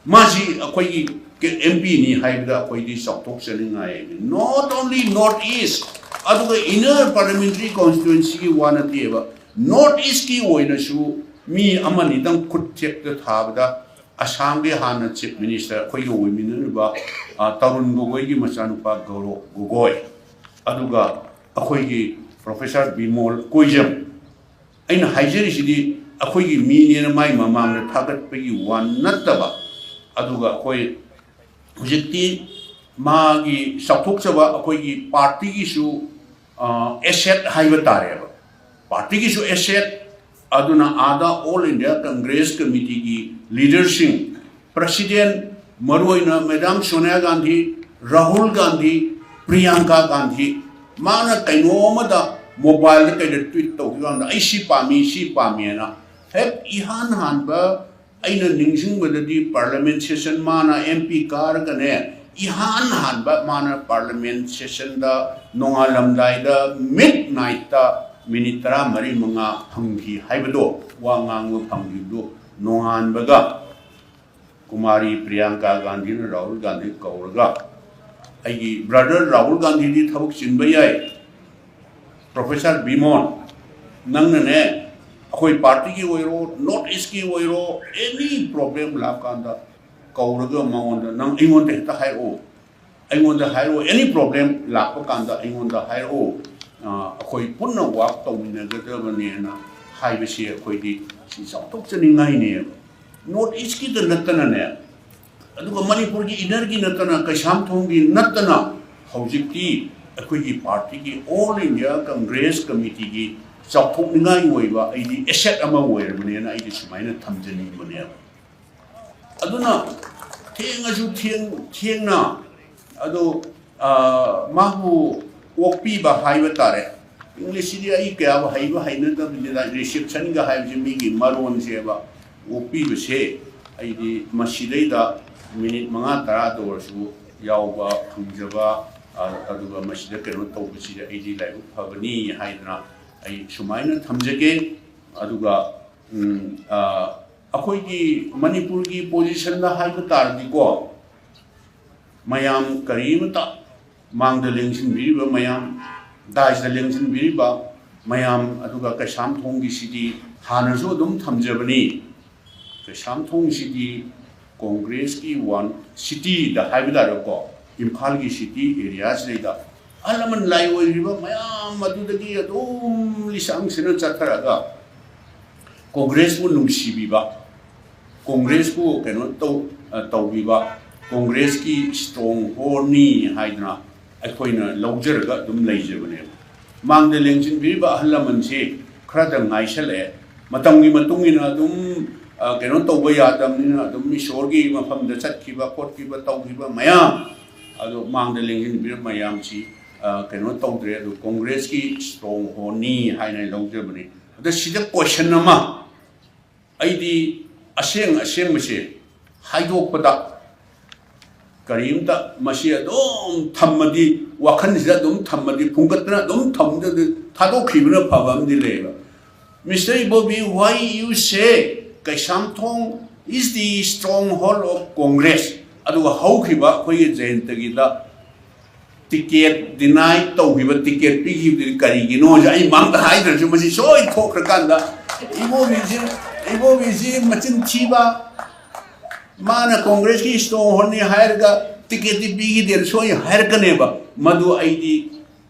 ꯃꯥꯁꯤ ꯑꯩꯈꯣꯏꯒꯤ ꯑꯦꯝ ꯄꯤꯅꯤ ꯍꯥꯏꯕꯗ ꯑꯩꯈꯣꯏꯗꯤ ꯆꯥꯎꯊꯣꯛꯆꯅꯤꯡꯉꯥꯏ꯫ Not only North East, ꯑꯗꯨꯒ inner parliamentary constituencyꯒꯤ ꯋꯥ ꯅꯠꯇꯦꯕ, ꯅꯣꯔꯠ ꯏꯁꯀꯤ ꯑꯣꯏꯅꯁꯨ ꯃꯤ ꯑꯃꯅꯤꯗꯪ ꯈꯨꯠ ꯊꯦꯛꯇ ꯊꯥꯕꯗ, ꯑꯁꯥꯝꯒꯤ ꯍꯥꯟꯅ ꯆꯤꯐ ꯃꯤꯅꯤꯁꯇꯔ ꯑꯩꯈꯣꯏꯒ ꯑꯣꯏꯃꯤꯟꯅꯔꯤꯕ, ꯑ, ꯇꯔꯨꯟ ꯒꯣꯒꯣꯏꯒꯤ ꯃꯆꯥꯅꯨꯄꯥ ꯒꯧꯔꯣ ꯒꯣꯒꯣꯏ, ꯑꯗꯨꯒ ꯑꯩꯈꯣꯏꯒꯤ ꯄ꯭ꯔꯣꯐꯦꯁꯔ ꯕꯤꯃꯣꯜ ꯀꯣꯏꯖꯝ, ꯑꯩꯅ ꯍꯥꯏꯖꯔꯤꯁꯤꯗꯤ ꯑꯩꯈꯣꯏꯒꯤ ꯃꯤꯅꯦꯅ ꯃꯥꯏ ꯃꯃꯥꯡꯗ ꯊꯥꯒꯠꯄꯒꯤ ꯋꯥ ꯅꯠꯇꯕ, ꯑꯗꯨꯒ ꯑꯩꯈꯣꯏ ꯍꯧꯖꯤꯛꯇꯤ ꯃꯥꯒꯤ ꯆꯥꯎꯊꯣꯛꯆꯕ ꯑꯩꯈꯣꯏꯒꯤ ꯄꯥꯔꯇꯤꯒꯤꯁꯨ ꯑꯦꯁꯦꯠ ꯍꯥꯏꯕ ꯇꯥꯔꯦꯕ, ꯄꯥꯔꯇꯤꯒꯤꯁꯨ ꯑꯦꯁꯦꯠ꯫ ꯑꯗꯨꯅ ꯑꯥꯗ ꯑꯣꯜ ꯏꯟꯗꯤꯌꯥ ꯀꯪꯒ꯭ꯔꯦꯁ ꯀꯃꯤꯇꯤꯒꯤ ꯂꯤꯗꯔꯁꯤꯡ, ꯄ꯭ꯔꯁꯤꯗꯦꯟ, ꯃꯔꯨꯑꯣꯏꯅ ꯃꯦꯗꯥꯝ ꯁꯣꯅꯤꯌꯥ ꯒꯥꯟꯙꯤ, ꯔꯥꯍꯨꯜ ꯒꯥꯟꯙꯤ, ꯄ꯭ꯔꯤꯌꯥꯡꯀꯥ ꯒꯥꯟꯙꯤ, ꯃꯥꯅ ꯀꯩꯅꯣ ꯑꯃꯗ ꯃꯣꯕꯥꯏꯜꯗ ꯀꯩꯗ ꯇ꯭ꯋꯤꯠ ꯇꯧꯈꯤꯕ ꯀꯥꯟꯗ, "ꯑꯩ ꯁꯤ ꯄꯥꯝꯃꯤ, ꯁꯤ ꯄꯥꯝꯃꯤ" ꯍꯥꯏꯅ ꯍꯦꯛ ꯏꯍꯥꯟ ꯍꯥꯟꯕ ꯑꯩꯅ ꯅꯤꯡꯁꯤꯡꯕꯗꯗꯤ ꯄꯥꯔꯂꯤꯌꯥꯃꯦꯟ ꯁꯦꯁꯟ ꯃꯥꯅ ꯑꯦꯝ ꯄꯤ ꯀꯥꯔꯒꯅꯦ, ꯏꯍꯥꯟ ꯍꯥꯟꯕ ꯃꯥꯅ ꯄꯥꯔꯂꯤꯌꯥꯃꯦꯟ ꯁꯦꯁꯟꯗ ꯅꯣꯡꯉꯥꯜꯂꯝꯗꯥꯏꯗ ꯃꯤꯠ ꯅꯥꯏꯠꯇ ꯃꯤꯅꯤꯠ ꯇꯔꯥꯃꯔꯤ ꯃꯉꯥ ꯐꯪꯈꯤ ꯍꯥꯏꯕꯗꯣ, ꯋꯥ ꯉꯥꯡꯕ ꯐꯪꯈꯤꯕꯗꯨ ꯅꯣꯡꯉꯥꯟꯕꯒ ꯀꯨꯃꯥꯔꯤ ꯄ꯭ꯔꯤꯌꯥꯡꯀꯥ ꯒꯥꯟꯙꯤꯅ ꯔꯥꯍꯨꯜ ꯒꯥꯟꯙꯤ ꯀꯧꯔꯒ, "ꯑꯩꯒꯤ ꯕ꯭ꯔꯗꯔ ꯔꯥꯍꯨꯜ ꯒꯥꯟꯙꯤꯗꯤ ꯊꯕꯛ ꯆꯤꯟꯕ ꯌꯥꯏ, ꯄ꯭ꯔꯣꯐꯦꯁꯔ ꯕꯤꯃꯣꯟ, ꯅꯪꯅꯅꯦ ꯑꯩꯈꯣꯏ ꯄꯥꯔꯇꯤꯒꯤ ꯑꯣꯏꯔꯣ, ꯅꯣꯔꯠ ꯏꯁꯀꯤ ꯑꯣꯏꯔꯣ, ꯑꯦꯅꯤ ꯄ꯭ꯔꯣꯕ꯭ꯂꯦꯝ ꯂꯥꯛꯀꯥꯟꯗ ꯀꯧꯔꯒ ꯃꯉꯣꯟꯗ, ꯅꯪ ꯑꯩꯉꯣꯟꯗ ꯍꯦꯛꯇ ꯍꯥꯏꯔꯛꯑꯣ, ꯑꯩꯉꯣꯟꯗ ꯍꯥꯏꯔꯛꯑꯣ, ꯑꯦꯅꯤ ꯄ꯭ꯔꯣꯕ꯭ꯂꯦꯝ ꯂꯥꯛꯄ ꯀꯥꯟꯗ ꯑꯩꯉꯣꯟꯗ ꯍꯥꯏꯔꯛꯑꯣ, ꯑ, ꯑꯩꯈꯣꯏ ꯄꯨꯟꯅ ꯋꯥꯛ ꯇꯧꯃꯤꯟꯅꯒꯗꯕꯅꯦꯅ" ꯍꯥꯏꯕꯁꯤ ꯑꯩꯈꯣꯏꯗꯤ ꯁꯤ ꯆꯥꯎꯊꯣꯛꯆꯅꯤꯡꯉꯥꯏꯅꯦꯕ꯫ ꯅꯣꯔꯠ ꯏꯁꯀꯤꯗ ꯅꯠꯇꯅꯅꯦ, ꯑꯗꯨꯒ ꯃꯅꯤꯄꯨꯔꯒꯤ ꯏꯅꯔꯒꯤ ꯅꯠꯇꯅ, ꯀꯩꯁꯥꯝꯊꯣꯡꯒꯤ ꯅꯠꯇꯅ, ꯍꯧꯖꯤꯛꯇꯤ ꯑꯩꯈꯣꯏꯒꯤ ꯄꯥꯔꯇꯤꯒꯤ ꯑꯣꯜ ꯏꯟꯗꯤꯌꯥ ꯀꯪꯒ꯭ꯔꯦꯁ ꯀꯃꯤꯇꯤꯒꯤ ꯆꯥꯎꯊꯣꯛꯅꯤꯡꯉꯥꯏ ꯑꯣꯏꯕ ꯑꯩꯗꯤ ꯑꯦꯁꯦꯠ ꯑꯃ ꯑꯣꯏꯔꯕꯅꯦꯅ ꯑꯩꯗꯤ ꯁꯨꯃꯥꯏꯅ ꯊꯝꯖꯅꯤꯡꯕꯅꯦꯕ꯫ ꯑꯗꯨꯅ ꯊꯦꯡꯉꯁꯨ ꯊꯦꯡ-, ꯊꯦꯡꯅ ꯑꯗꯣ, ꯑ, ꯃꯥꯕꯨ ꯑꯣꯛꯄꯤꯕ ꯍꯥꯏꯕ ꯇꯥꯔꯦ꯫ ꯏꯪꯂꯤꯁꯁꯤꯗꯤ ꯑꯩ ꯀꯌꯥ ꯍꯩꯕ ꯍꯩꯅꯗꯕꯅꯤꯅ, ꯔꯤꯁꯦꯞꯁꯟꯒ ꯍꯥꯏꯕꯁꯦ ꯃꯤꯒꯤ ꯃꯔꯣꯟꯁꯦꯕ꯫ ꯑꯣꯛꯄꯤꯕꯁꯦ ꯑꯩꯗꯤ ꯃꯁꯤꯗꯩꯗ ꯃꯤꯅꯤꯠ ꯃꯉꯥ ꯇꯔꯥꯗ ꯑꯣꯏꯔꯁꯨ ꯌꯥꯎꯕ ꯐꯪꯖꯕ, ꯑ, ꯑꯗꯨꯒ ꯃꯁꯤꯗ ꯀꯩꯅꯣ ꯇꯧꯕꯁꯤꯗ ꯑꯩꯗꯤ ꯂꯥꯏꯕꯛ ꯐꯕꯅꯤ ꯍꯥꯏꯗꯅ ꯑꯩ ꯁꯨꯃꯥꯏꯅ ꯊꯝꯖꯒꯦ꯫ ꯑꯗꯨꯒ, ꯎꯝ, ꯑ, ꯑꯩꯈꯣꯏꯒꯤ ꯃꯅꯤꯄꯨꯔꯒꯤ ꯄꯣꯖꯤꯁꯟꯗ ꯍꯥꯏꯕ ꯇꯥꯔꯗꯤꯀꯣ, ꯃꯌꯥꯝ ꯀꯔꯤꯃꯇ ꯃꯥꯡꯗ ꯂꯦꯡꯁꯤꯟꯕꯤꯔꯤꯕ ꯃꯌꯥꯝ, ꯗꯥꯏꯁꯇ ꯂꯦꯡꯁꯤꯟꯕꯤꯔꯤꯕ, ꯃꯌꯥꯝ ꯑꯗꯨꯒ ꯀꯩꯁꯥꯝꯊꯣꯡꯒꯤꯁꯤꯗꯤ ꯍꯥꯟꯅꯁꯨ ꯑꯗꯨꯝ ꯊꯝꯖꯕꯅꯤ꯫ ꯀꯩꯁꯥꯝꯊꯣꯡꯁꯤꯗꯤ ꯀꯣꯡꯒ꯭ꯔꯦꯁꯀꯤ ꯋꯥꯟ ꯁꯤꯇꯤꯗ ꯍꯥꯏꯕ ꯇꯥꯔꯦꯀꯣ, ꯏꯝꯐꯥꯜꯒꯤ ꯁꯤꯇꯤ ꯑꯦꯔꯤꯌꯥꯁꯤꯗꯩꯗ ꯑꯍꯜ ꯂꯃꯟ ꯂꯥꯏ ꯑꯣꯏꯔꯤꯕ ꯃꯌꯥꯝ ꯑꯗꯨꯗꯒꯤ ꯑꯗꯨꯝ ꯂꯤꯁꯥꯡ ꯁꯤꯠꯅ ꯆꯠꯊꯔꯒ ꯀꯣꯡꯒ꯭ꯔꯦꯁꯄꯨ ꯅꯨꯡꯁꯤꯕꯤꯕ, ꯀꯣꯡꯒ꯭ꯔꯦꯁꯄꯨ ꯀꯩꯅꯣ ꯇꯧ ꯇꯧꯕꯤꯕ, ꯀꯣꯡꯒ꯭ꯔꯦꯁꯀꯤ ꯁ꯭ꯇꯔꯣꯡ ꯍꯣꯜꯅꯤ ꯍꯥꯏꯗꯅ ꯑꯩꯈꯣꯏꯅ ꯂꯧꯖꯔꯒ ꯑꯗꯨꯝ ꯂꯩꯖꯕꯅꯦꯕ꯫ ꯃꯥꯡꯗ ꯂꯦꯡꯁꯤꯟꯕꯤꯔꯤꯕ ꯑꯍꯜ ꯂꯃꯟꯁꯤ ꯈꯔꯗ ꯉꯥꯏꯁꯜꯂꯛꯑꯦ꯫ ꯃꯇꯝꯒꯤ ꯃꯇꯨꯡ ꯏꯟꯅ ꯑꯗꯨꯝ ꯀꯩꯅꯣ ꯇꯧꯕ ꯌꯥꯗꯕꯅꯤꯅ ꯑꯗꯨꯝ ꯏꯁꯣꯔꯒꯤ ꯃꯐꯝꯗ ꯆꯠꯈꯤꯕ ꯈꯣꯠꯈꯤꯕ ꯇꯧꯈꯤꯕ ꯃꯌꯥꯝ ꯑꯗꯣ ꯃꯥꯡꯗ ꯂꯦꯡꯁꯤꯟꯕꯤꯔꯤꯕ ꯃꯌꯥꯝꯁꯤ ꯀꯩꯅꯣ ꯇꯧꯗ꯭ꯔꯦ꯫ ꯑꯗꯨ ꯀꯣꯡꯒ꯭ꯔꯦꯁꯀꯤ ꯁ꯭ꯇꯔꯣꯡ ꯍꯣꯜꯅꯤ ꯍꯥꯏꯅ ꯂꯧꯖꯕꯅꯤ꯫ ꯑꯗ ꯁꯤꯗ ꯀꯣꯏꯁꯟ ꯑꯃ, ꯑꯩꯗꯤ ꯑꯁꯦꯡ ꯑꯁꯦꯡꯕꯁꯦ ꯍꯥꯏꯗꯣꯛꯄꯗ ꯀꯔꯤꯝꯇ ꯃꯁꯤ ꯑꯗꯨꯝ ꯊꯝꯃꯗꯤ, ꯋꯥꯈꯜꯁꯤꯗ ꯑꯗꯨꯝ ꯊꯝꯃꯗꯤ, ꯐꯨꯡꯒꯠꯇꯅ ꯑꯗꯨꯝ ꯊꯝꯗꯗꯤ ꯊꯥꯗꯣꯛꯈꯤꯕꯅ ꯐꯕ ꯑꯃꯗꯤ ꯂꯩꯌꯦꯕ꯫ Mister Ibobi, why you say Kaishamthong is the stronghold of Congress? ꯑꯗꯨꯒ ꯍꯧꯈꯤꯕ ꯑꯩꯈꯣꯏꯒꯤ ꯖꯌꯟꯇꯒꯤꯗ ꯇꯤꯀꯦꯠ ꯗꯤꯅꯥꯏ ꯇꯧꯈꯤꯕ, ꯇꯤꯀꯦꯠ ꯄꯤꯈꯤꯕꯗꯨꯗꯤ ꯀꯔꯤꯒꯤꯅꯣꯁꯦ ꯑꯩ ꯃꯥꯡꯗ ꯍꯥꯏꯗ꯭ꯔꯁꯨ ꯃꯁꯤ ꯁꯣꯏ ꯊꯣꯛꯈ꯭ꯔꯀꯥꯟꯗ ꯏꯕꯣꯕꯤꯁꯤ, ꯏꯕꯣꯕꯤꯁꯤ ꯃꯆꯤꯟ ꯊꯤꯕ, ꯃꯥꯅ ꯀꯣꯡꯒ꯭ꯔꯦꯁꯀꯤ ꯁ꯭ꯇꯔꯣꯡ ꯍꯣꯜꯅꯤ ꯍꯥꯏꯔꯒ ꯇꯤꯀꯦꯠꯇꯤ ꯄꯤꯈꯤꯗꯦꯅ ꯁꯣꯏ ꯍꯥꯏꯔꯛꯀꯅꯦꯕ꯫ ꯃꯗꯨ ꯑꯩꯗꯤ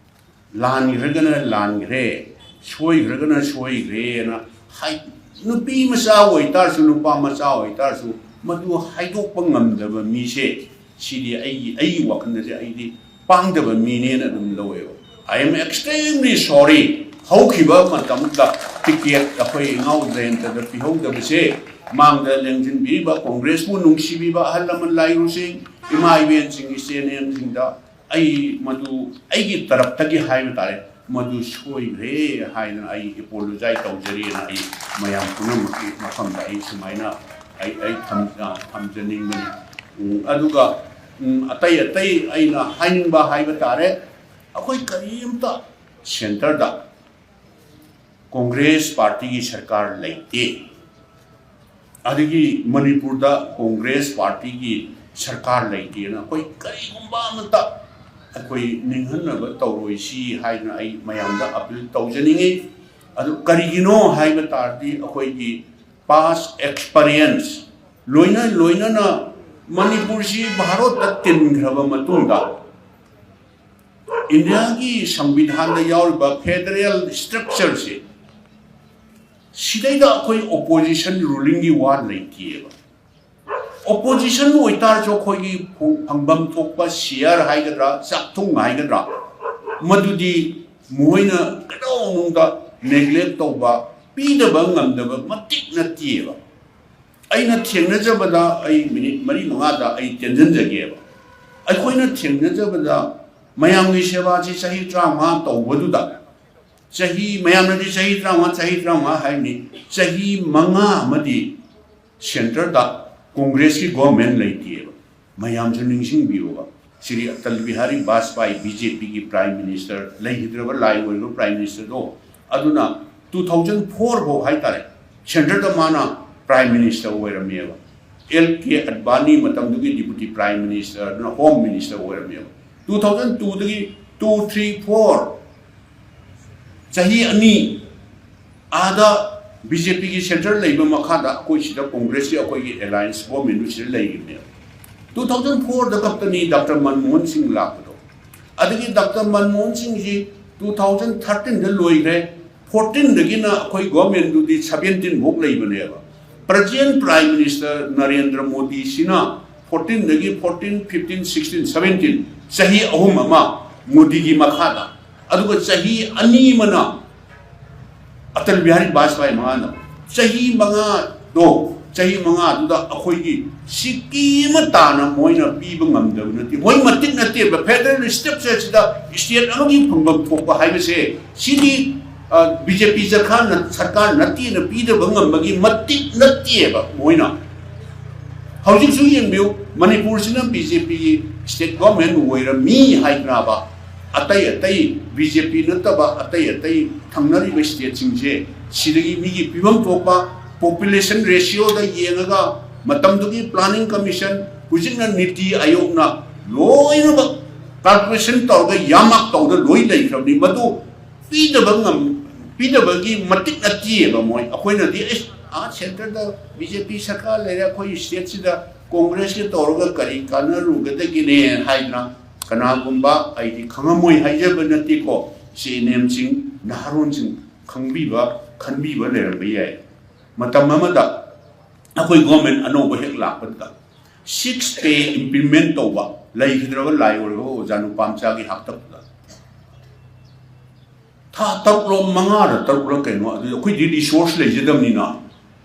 ꯂꯥꯟꯈ꯭ꯔꯒꯅ ꯂꯥꯟꯈ꯭ꯔꯦ, ꯁꯣꯏꯈ꯭ꯔꯒꯅ ꯁꯣꯏꯈ꯭ꯔꯦꯅ ꯍꯥꯏ꯫ ꯅꯨꯄꯤ ꯃꯆꯥ ꯑꯣꯏꯇꯥꯔꯁꯨ, ꯅꯨꯄꯥ ꯃꯆꯥ ꯑꯣꯏꯇꯥꯔꯁꯨ, ꯃꯗꯨ ꯍꯥꯏꯗꯣꯛꯄ ꯉꯝꯗꯕ ꯃꯤꯁꯦ, ꯁꯤꯗꯤ ꯑꯩꯒꯤ, ꯑꯩꯒꯤ ꯋꯥꯈꯜꯗꯗꯤ ꯑꯩꯗꯤ ꯄꯥꯡꯗꯕ ꯃꯤꯅꯦꯅ ꯑꯗꯨꯝ ꯂꯧꯋꯦꯕ꯫ I am extremely sorry꯫ ꯍꯧꯈꯤꯕ ꯃꯇꯝꯗ ꯇꯤꯀꯦꯠ ꯑꯩꯈꯣꯏ ꯏꯅꯥꯎ ꯖꯌꯟꯇꯗ ꯄꯤꯍꯧꯗꯕꯁꯦ, ꯃꯥꯡꯗ ꯂꯦꯡꯁꯤꯟꯕꯤꯔꯤꯕ ꯀꯣꯡꯒ꯭ꯔꯦꯁꯄꯨ ꯅꯨꯡꯁꯤꯕꯤꯕ ꯑꯍꯜ ꯂꯃꯟ ꯂꯥꯏꯔꯨꯁꯤꯡ, ꯏꯃꯥ ꯏꯕꯦꯟꯁꯤꯡ, ꯏꯆꯦ ꯏꯅꯦꯝꯁꯤꯡꯗ ꯑꯩ ꯃꯗꯨ ꯑꯩꯒꯤ ꯇꯔꯞꯇꯒꯤ ꯍꯥꯏꯕ ꯇꯥꯔꯦ, ꯃꯗꯨ ꯁꯣꯏꯈ꯭ꯔꯦ ꯍꯥꯏꯗꯅ ꯑꯩ ꯑꯦꯄꯣꯂꯣꯖꯥꯏ ꯇꯧꯖꯔꯤꯅ ꯑꯩ ꯃꯌꯥꯝ ꯄꯨꯝꯅꯃꯛꯀꯤ ꯃꯐꯝꯗ ꯑꯩ ꯁꯨꯃꯥꯏꯅ ꯑꯩ, ꯑꯩ ꯊꯝ-, ꯑ, ꯊꯝꯖꯅꯤꯡꯕꯅꯤ꯫ ꯎꯝ, ꯑꯗꯨꯒ, ꯎꯝ, ꯑꯇꯩ ꯑꯇꯩ ꯑꯩꯅ ꯍꯥꯏꯅꯤꯡꯕ ꯍꯥꯏꯕ ꯇꯥꯔꯦ, ꯑꯩꯈꯣꯏ ꯀꯔꯤꯝꯇ ꯁꯦꯟꯇꯔꯗ ꯀꯣꯡꯒ꯭ꯔꯦꯁ ꯄꯥꯔꯇꯤꯒꯤ ꯁꯔꯀꯥꯔ ꯂꯩꯇꯦ꯫ ꯑꯗꯒꯤ ꯃꯅꯤꯄꯨꯔꯗ ꯀꯣꯡꯒ꯭ꯔꯦꯁ ꯄꯥꯔꯇꯤꯒꯤ ꯁꯔꯀꯥꯔ ꯂꯩꯇꯦꯅ ꯑꯩꯈꯣꯏ ꯀꯔꯤꯒꯨꯝꯕ ꯑꯃꯇ ꯑꯩꯈꯣꯏ ꯅꯤꯡꯍꯟꯅꯕ ꯇꯧꯔꯣꯏꯁꯤ ꯍꯥꯏꯅ ꯑꯩ ꯃꯌꯥꯝꯗ ꯑꯄꯤꯜ ꯇꯧꯖꯅꯤꯡꯉꯤ꯫ ꯑꯗꯨ ꯀꯔꯤꯒꯤꯅꯣ ꯍꯥꯏꯕ ꯇꯥꯔꯗꯤ, ꯑꯩꯈꯣꯏꯒꯤ ꯄꯥꯁ ꯑꯦꯛꯁꯄꯔꯤꯌꯦꯟꯁ, ꯂꯣꯏꯅ ꯂꯣꯏꯅꯅ ꯃꯅꯤꯄꯨꯔꯁꯤ ꯚꯥꯔꯠꯇ ꯇꯤꯟꯈ꯭ꯔꯕ ꯃꯇꯨꯡꯗ, ꯏꯟꯗꯤꯌꯥꯒꯤ ꯁꯪꯕꯤꯙꯥꯟꯗ ꯌꯥꯎꯔꯤꯕ ꯐꯦꯗꯔꯦꯜ ꯁ꯭ꯇ꯭ꯔꯛꯆꯔꯁꯦ, ꯁꯤꯗꯩꯗ ꯑꯩꯈꯣꯏ ꯑꯣꯄꯣꯖꯤꯁꯟ ꯔꯨꯂꯤꯡꯒꯤ ꯋꯥ ꯂꯩꯇꯦꯕ꯫ ꯑꯣꯄꯣꯖꯤꯁꯟ ꯑꯣꯏꯇꯥꯔꯁꯨ, ꯑꯩꯈꯣꯏꯒꯤ ꯐꯪ-, ꯐꯪꯐꯝ ꯊꯣꯛꯄ ꯁꯤꯌꯥꯔ ꯍꯥꯏꯒꯗ꯭ꯔꯥ, ꯆꯥꯛꯊꯨꯡ ꯍꯥꯏꯒꯗ꯭ꯔꯥ, ꯃꯗꯨꯗꯤ ꯃꯈꯣꯏꯅ ꯀꯩꯗꯧꯅꯨꯡꯗ ꯅꯦꯒ꯭ꯂꯦꯛ ꯇꯧꯕ, ꯄꯤꯗꯕ ꯉꯝꯗꯕ ꯃꯇꯤꯛ ꯅꯠꯇꯦꯕ꯫ ꯑꯩꯅ ꯊꯦꯡꯅꯖꯕꯗ, ꯑꯩ ꯃꯤꯅꯤꯠ ꯃꯔꯤ ꯃꯉꯥꯗ ꯑꯩ ꯇꯦꯟꯖꯟꯖꯒꯦꯕ꯫ ꯑꯩꯈꯣꯏꯅ ꯊꯦꯡꯅꯖꯕꯗ, ꯃꯌꯥꯝꯒꯤ ꯁꯦꯕꯥꯁꯤ ꯆꯍꯤ ꯇꯔꯥꯃꯉꯥ ꯇꯧꯕꯗꯨꯗ, ꯆꯍꯤ, ꯃꯌꯥꯝꯅꯗꯤ ꯆꯍꯤ ꯇꯔꯥꯃꯉꯥ, ꯆꯍꯤ ꯇꯔꯥꯃꯉꯥ ꯍꯥꯏꯅꯤ, ꯆꯍꯤ ꯃꯉꯥ ꯑꯃꯗꯤ ꯁꯦꯟꯇꯔꯗ ꯀꯣꯡꯒ꯭ꯔꯦꯁꯀꯤ ꯒꯣꯔꯃꯦꯟ ꯂꯩꯇꯦꯕ꯫ ꯃꯌꯥꯝꯁꯨ ꯅꯤꯡꯁꯤꯡꯕꯤꯌꯨꯕ, ꯁ꯭ꯔꯤ ꯑꯇꯜ ꯕꯤꯍꯥꯔꯤ ꯕꯥꯖꯄꯥꯏ, ꯕꯤ ꯖꯦ ꯄꯤꯒꯤ ꯄ꯭ꯔꯥꯏꯝ ꯃꯤꯅꯤꯁꯇꯔ, ꯂꯩꯈꯤꯗ꯭ꯔꯕ ꯂꯥꯏ ꯑꯣꯏꯔꯤꯕ ꯄ꯭ꯔꯥꯏꯝ ꯃꯤꯅꯤꯁꯇꯔꯗꯣ, ꯑꯗꯨꯅ ꯇꯨ ꯊꯥꯎꯖꯟ ꯐꯣꯔ ꯐꯥꯎ ꯍꯥꯏꯇꯥꯔꯦ, ꯁꯦꯟꯇꯔꯗ ꯃꯥꯅ ꯄ꯭ꯔꯥꯏꯝ ꯃꯤꯅꯤꯁꯇꯔ ꯑꯣꯏꯔꯝꯃꯦꯕ꯫ ꯑꯦꯜ ꯀꯦ ꯑꯗꯕꯥꯅꯤ ꯃꯇꯝꯗꯨꯒꯤ ꯗꯤꯄꯨꯇꯤ ꯄ꯭ꯔꯥꯏꯝ ꯃꯤꯅꯤꯁꯇꯔ, ꯑꯗꯨꯅ ꯍꯣꯝ ꯃꯤꯅꯤꯁꯇꯔ ꯑꯣꯏꯔꯝꯃꯦꯕ꯫ ꯇꯨ ꯊꯥꯎꯖꯟ ꯇꯨꯗꯒꯤ ꯇꯨ, ꯊ꯭ꯔꯤ, ꯐꯣꯔ, ꯆꯍꯤ ꯑꯅꯤ ꯑꯥꯗ ꯕꯤ ꯖꯦ ꯄꯤꯒꯤ ꯁꯦꯟꯇꯔ ꯂꯩꯕ ꯃꯈꯥꯗ ꯑꯩꯈꯣꯏ ꯁꯤꯗ ꯀꯣꯡꯒ꯭ꯔꯦꯁꯀꯤ ꯑꯩꯈꯣꯏꯒꯤ ꯑꯦꯂꯥꯏꯟꯁ ꯒꯣꯔꯃꯦꯟꯗꯨ ꯁꯤꯗ ꯂꯩꯔꯤꯕꯅꯦꯕ꯫ ꯇꯨ ꯊꯥꯎꯖꯟ ꯐꯣꯔꯗ ꯈꯛꯇꯅꯤ ꯗꯥꯛꯇꯔ ꯃꯟꯃꯣꯍꯟ ꯁꯤꯡ ꯂꯥꯛꯄꯗꯣ꯫ ꯑꯗꯒꯤ ꯗꯥꯛꯇꯔ ꯃꯟꯃꯣꯍꯟ ꯁꯤꯡꯁꯤ ꯇꯨ ꯊꯥꯎꯖꯟ ꯊꯥꯔꯇꯤꯟꯗ ꯂꯣꯏꯈ꯭ꯔꯦ, ꯐꯣꯔꯇꯤꯟꯗꯒꯤꯅ ꯑꯩꯈꯣꯏ ꯒꯣꯔꯃꯦꯟꯗꯨꯗꯤ ꯁꯕꯦꯟꯇꯤꯟ ꯐꯥꯎ ꯂꯩꯕꯅꯦꯕ꯫ ꯄ꯭ꯔꯖꯦꯟ ꯄ꯭ꯔꯥꯏꯝ ꯃꯤꯅꯤꯁꯇꯔ ꯅꯔꯦꯟꯗ꯭ꯔ ꯃꯣꯗꯤꯁꯤꯅ ꯐꯣꯔꯇꯤꯟꯗꯒꯤ ꯐꯣꯔꯇꯤꯟ, ꯐꯤꯐꯇꯤꯟ, ꯁꯤꯛꯁꯇꯤꯟ, ꯁꯕꯦꯟꯇꯤꯟ, ꯆꯍꯤ ꯑꯍꯨꯝ ꯑꯃ ꯃꯣꯗꯤꯒꯤ ꯃꯈꯥꯗ, ꯑꯗꯨꯒ ꯆꯍꯤ ꯑꯅꯤ ꯑꯃꯅ ꯑꯇꯜ ꯕꯤꯍꯥꯔꯤ ꯕꯥꯖꯄꯥꯏ ꯃꯉꯥꯅ, ꯆꯍꯤ ꯃꯉꯥꯗꯣ, ꯆꯍꯤ ꯃꯉꯥꯗꯨꯗ ꯑꯩꯈꯣꯏꯒꯤ ꯁꯤꯀꯤ ꯑꯃ ꯇꯥꯅ ꯃꯣꯏꯅ ꯄꯤꯕ ꯉꯝꯗꯕ ꯅꯠꯇꯦ, ꯃꯣꯏ ꯃꯇꯤꯛ ꯅꯠꯇꯦꯕ꯫ ꯐꯦꯗꯔꯦꯜ ꯁ꯭ꯇ꯭ꯔꯛꯆꯔꯁꯤꯗ ꯁ꯭ꯇꯦꯠ ꯑꯃꯒꯤ ꯐꯪꯐꯝ ꯊꯣꯛꯄ ꯍꯥꯏꯕꯁꯦ, ꯁꯤꯗꯤ ꯕꯤ ꯖꯦ ꯄꯤ ꯁꯔꯀꯥꯔꯅ, ꯁꯔꯀꯥꯔ ꯅꯠꯇꯦꯅ ꯄꯤꯗꯕ ꯉꯝꯕꯒꯤ ꯃꯇꯤꯛ ꯅꯠꯇꯦꯕ ꯃꯣꯏꯅ꯫ ꯍꯧꯖꯤꯛꯁꯨ ꯌꯦꯡꯕꯤꯌꯨ, ꯃꯅꯤꯄꯨꯔꯁꯤꯅ ꯕꯤ ꯖꯦ ꯄꯤꯒꯤ ꯁ꯭ꯇꯦꯠ ꯒꯣꯔꯃꯦꯟ ꯑꯣꯏꯔꯝꯃꯤ ꯍꯥꯏꯗꯅꯕ, ꯑꯇꯩ ꯑꯇꯩ ꯕꯤ ꯖꯦ ꯄꯤ ꯅꯠꯇꯕ ꯑꯇꯩ ꯑꯇꯩ ꯊꯪꯅꯔꯤꯕ ꯁ꯭ꯇꯦꯠꯁꯤꯡꯁꯦ, ꯁꯤꯗꯒꯤ ꯃꯤꯒꯤ ꯄꯤꯐꯝ ꯊꯣꯛꯄ ꯄꯣꯄꯨꯂꯦꯁꯟ ꯔꯦꯁꯤꯌꯣꯗ ꯌꯦꯡꯉꯒ, ꯃꯇꯝꯗꯨꯒꯤ ꯄ꯭ꯂꯥꯅꯤꯡ ꯀꯃꯤꯁꯟ, ꯍꯧꯖꯤꯛꯅ ꯅꯤꯇꯤ ꯑꯥꯌꯣꯒꯅ ꯂꯣꯏꯅꯃꯛ ꯀꯥꯔꯄꯣꯔꯦꯁꯟ ꯇꯧꯔꯒ ꯌꯥꯝꯃꯛ ꯇꯧꯗ ꯂꯣꯏ ꯂꯩꯈ꯭ꯔꯕꯅꯤ꯫ ꯃꯗꯨ ꯄꯤꯗꯕ ꯉꯝ ꯄꯤꯗꯕꯒꯤ ꯃꯇꯤꯛ ꯅꯠꯇꯦꯕ꯫ ꯃꯣꯏ ꯑꯩꯈꯣꯏꯅꯗꯤ ꯑꯦ ꯑꯥ ꯁꯦꯟꯇꯔꯗ ꯕꯤ ꯖꯦ ꯄꯤ ꯁꯔꯀꯥꯔ ꯂꯩꯔꯦ, ꯑꯩꯈꯣꯏ ꯁ꯭ꯇꯦꯠꯁꯤꯗ ꯀꯣꯡꯒ꯭ꯔꯦꯁꯀ ꯇꯧꯔꯒ ꯀꯔꯤ ꯀꯥꯟꯅꯔꯨꯒꯗꯒꯦꯅꯦ ꯍꯥꯏꯗꯅ ꯀꯅꯥꯒꯨꯝꯕ, ꯑꯩꯗꯤ ꯈꯪꯉꯝꯃꯣꯏ ꯍꯥꯏꯖꯕ ꯅꯠꯇꯦꯀꯣ, ꯁꯤ ꯑꯦꯟ ꯑꯦꯝꯁꯤꯡ, ꯅꯍꯥꯔꯣꯟꯁꯤꯡ ꯈꯪꯕꯤꯕ, ꯈꯟꯕꯤꯕ ꯂꯩꯔꯝꯕ ꯌꯥꯏ꯫ ꯃꯇꯝ ꯑꯃꯗ ꯑꯩꯈꯣꯏ ꯒꯣꯔꯃꯦꯟ ꯑꯅꯧꯕ ꯍꯦꯛ ꯂꯥꯛꯄꯗ ꯁꯤꯛꯁ ꯄꯦ ꯏꯝꯄ꯭ꯂꯤꯃꯦꯟ ꯇꯧꯕ ꯂꯩꯈꯤꯗ꯭ꯔꯕ ꯂꯥꯏ ꯑꯣꯏꯔꯕ ꯑꯣꯖꯥ ꯅꯨꯄꯥ ꯃꯆꯥꯒꯤ ꯍꯥꯛꯇꯛꯇ ꯊꯥ ꯇꯔꯨꯛꯂꯣ ꯃꯉꯥꯔ ꯇꯔꯨꯛꯂ ꯀꯩꯅꯣ, ꯑꯗꯨ ꯑꯩꯈꯣꯏꯗꯤ ꯔꯤꯁꯣꯔꯁ ꯂꯩꯖꯗꯕꯅꯤꯅ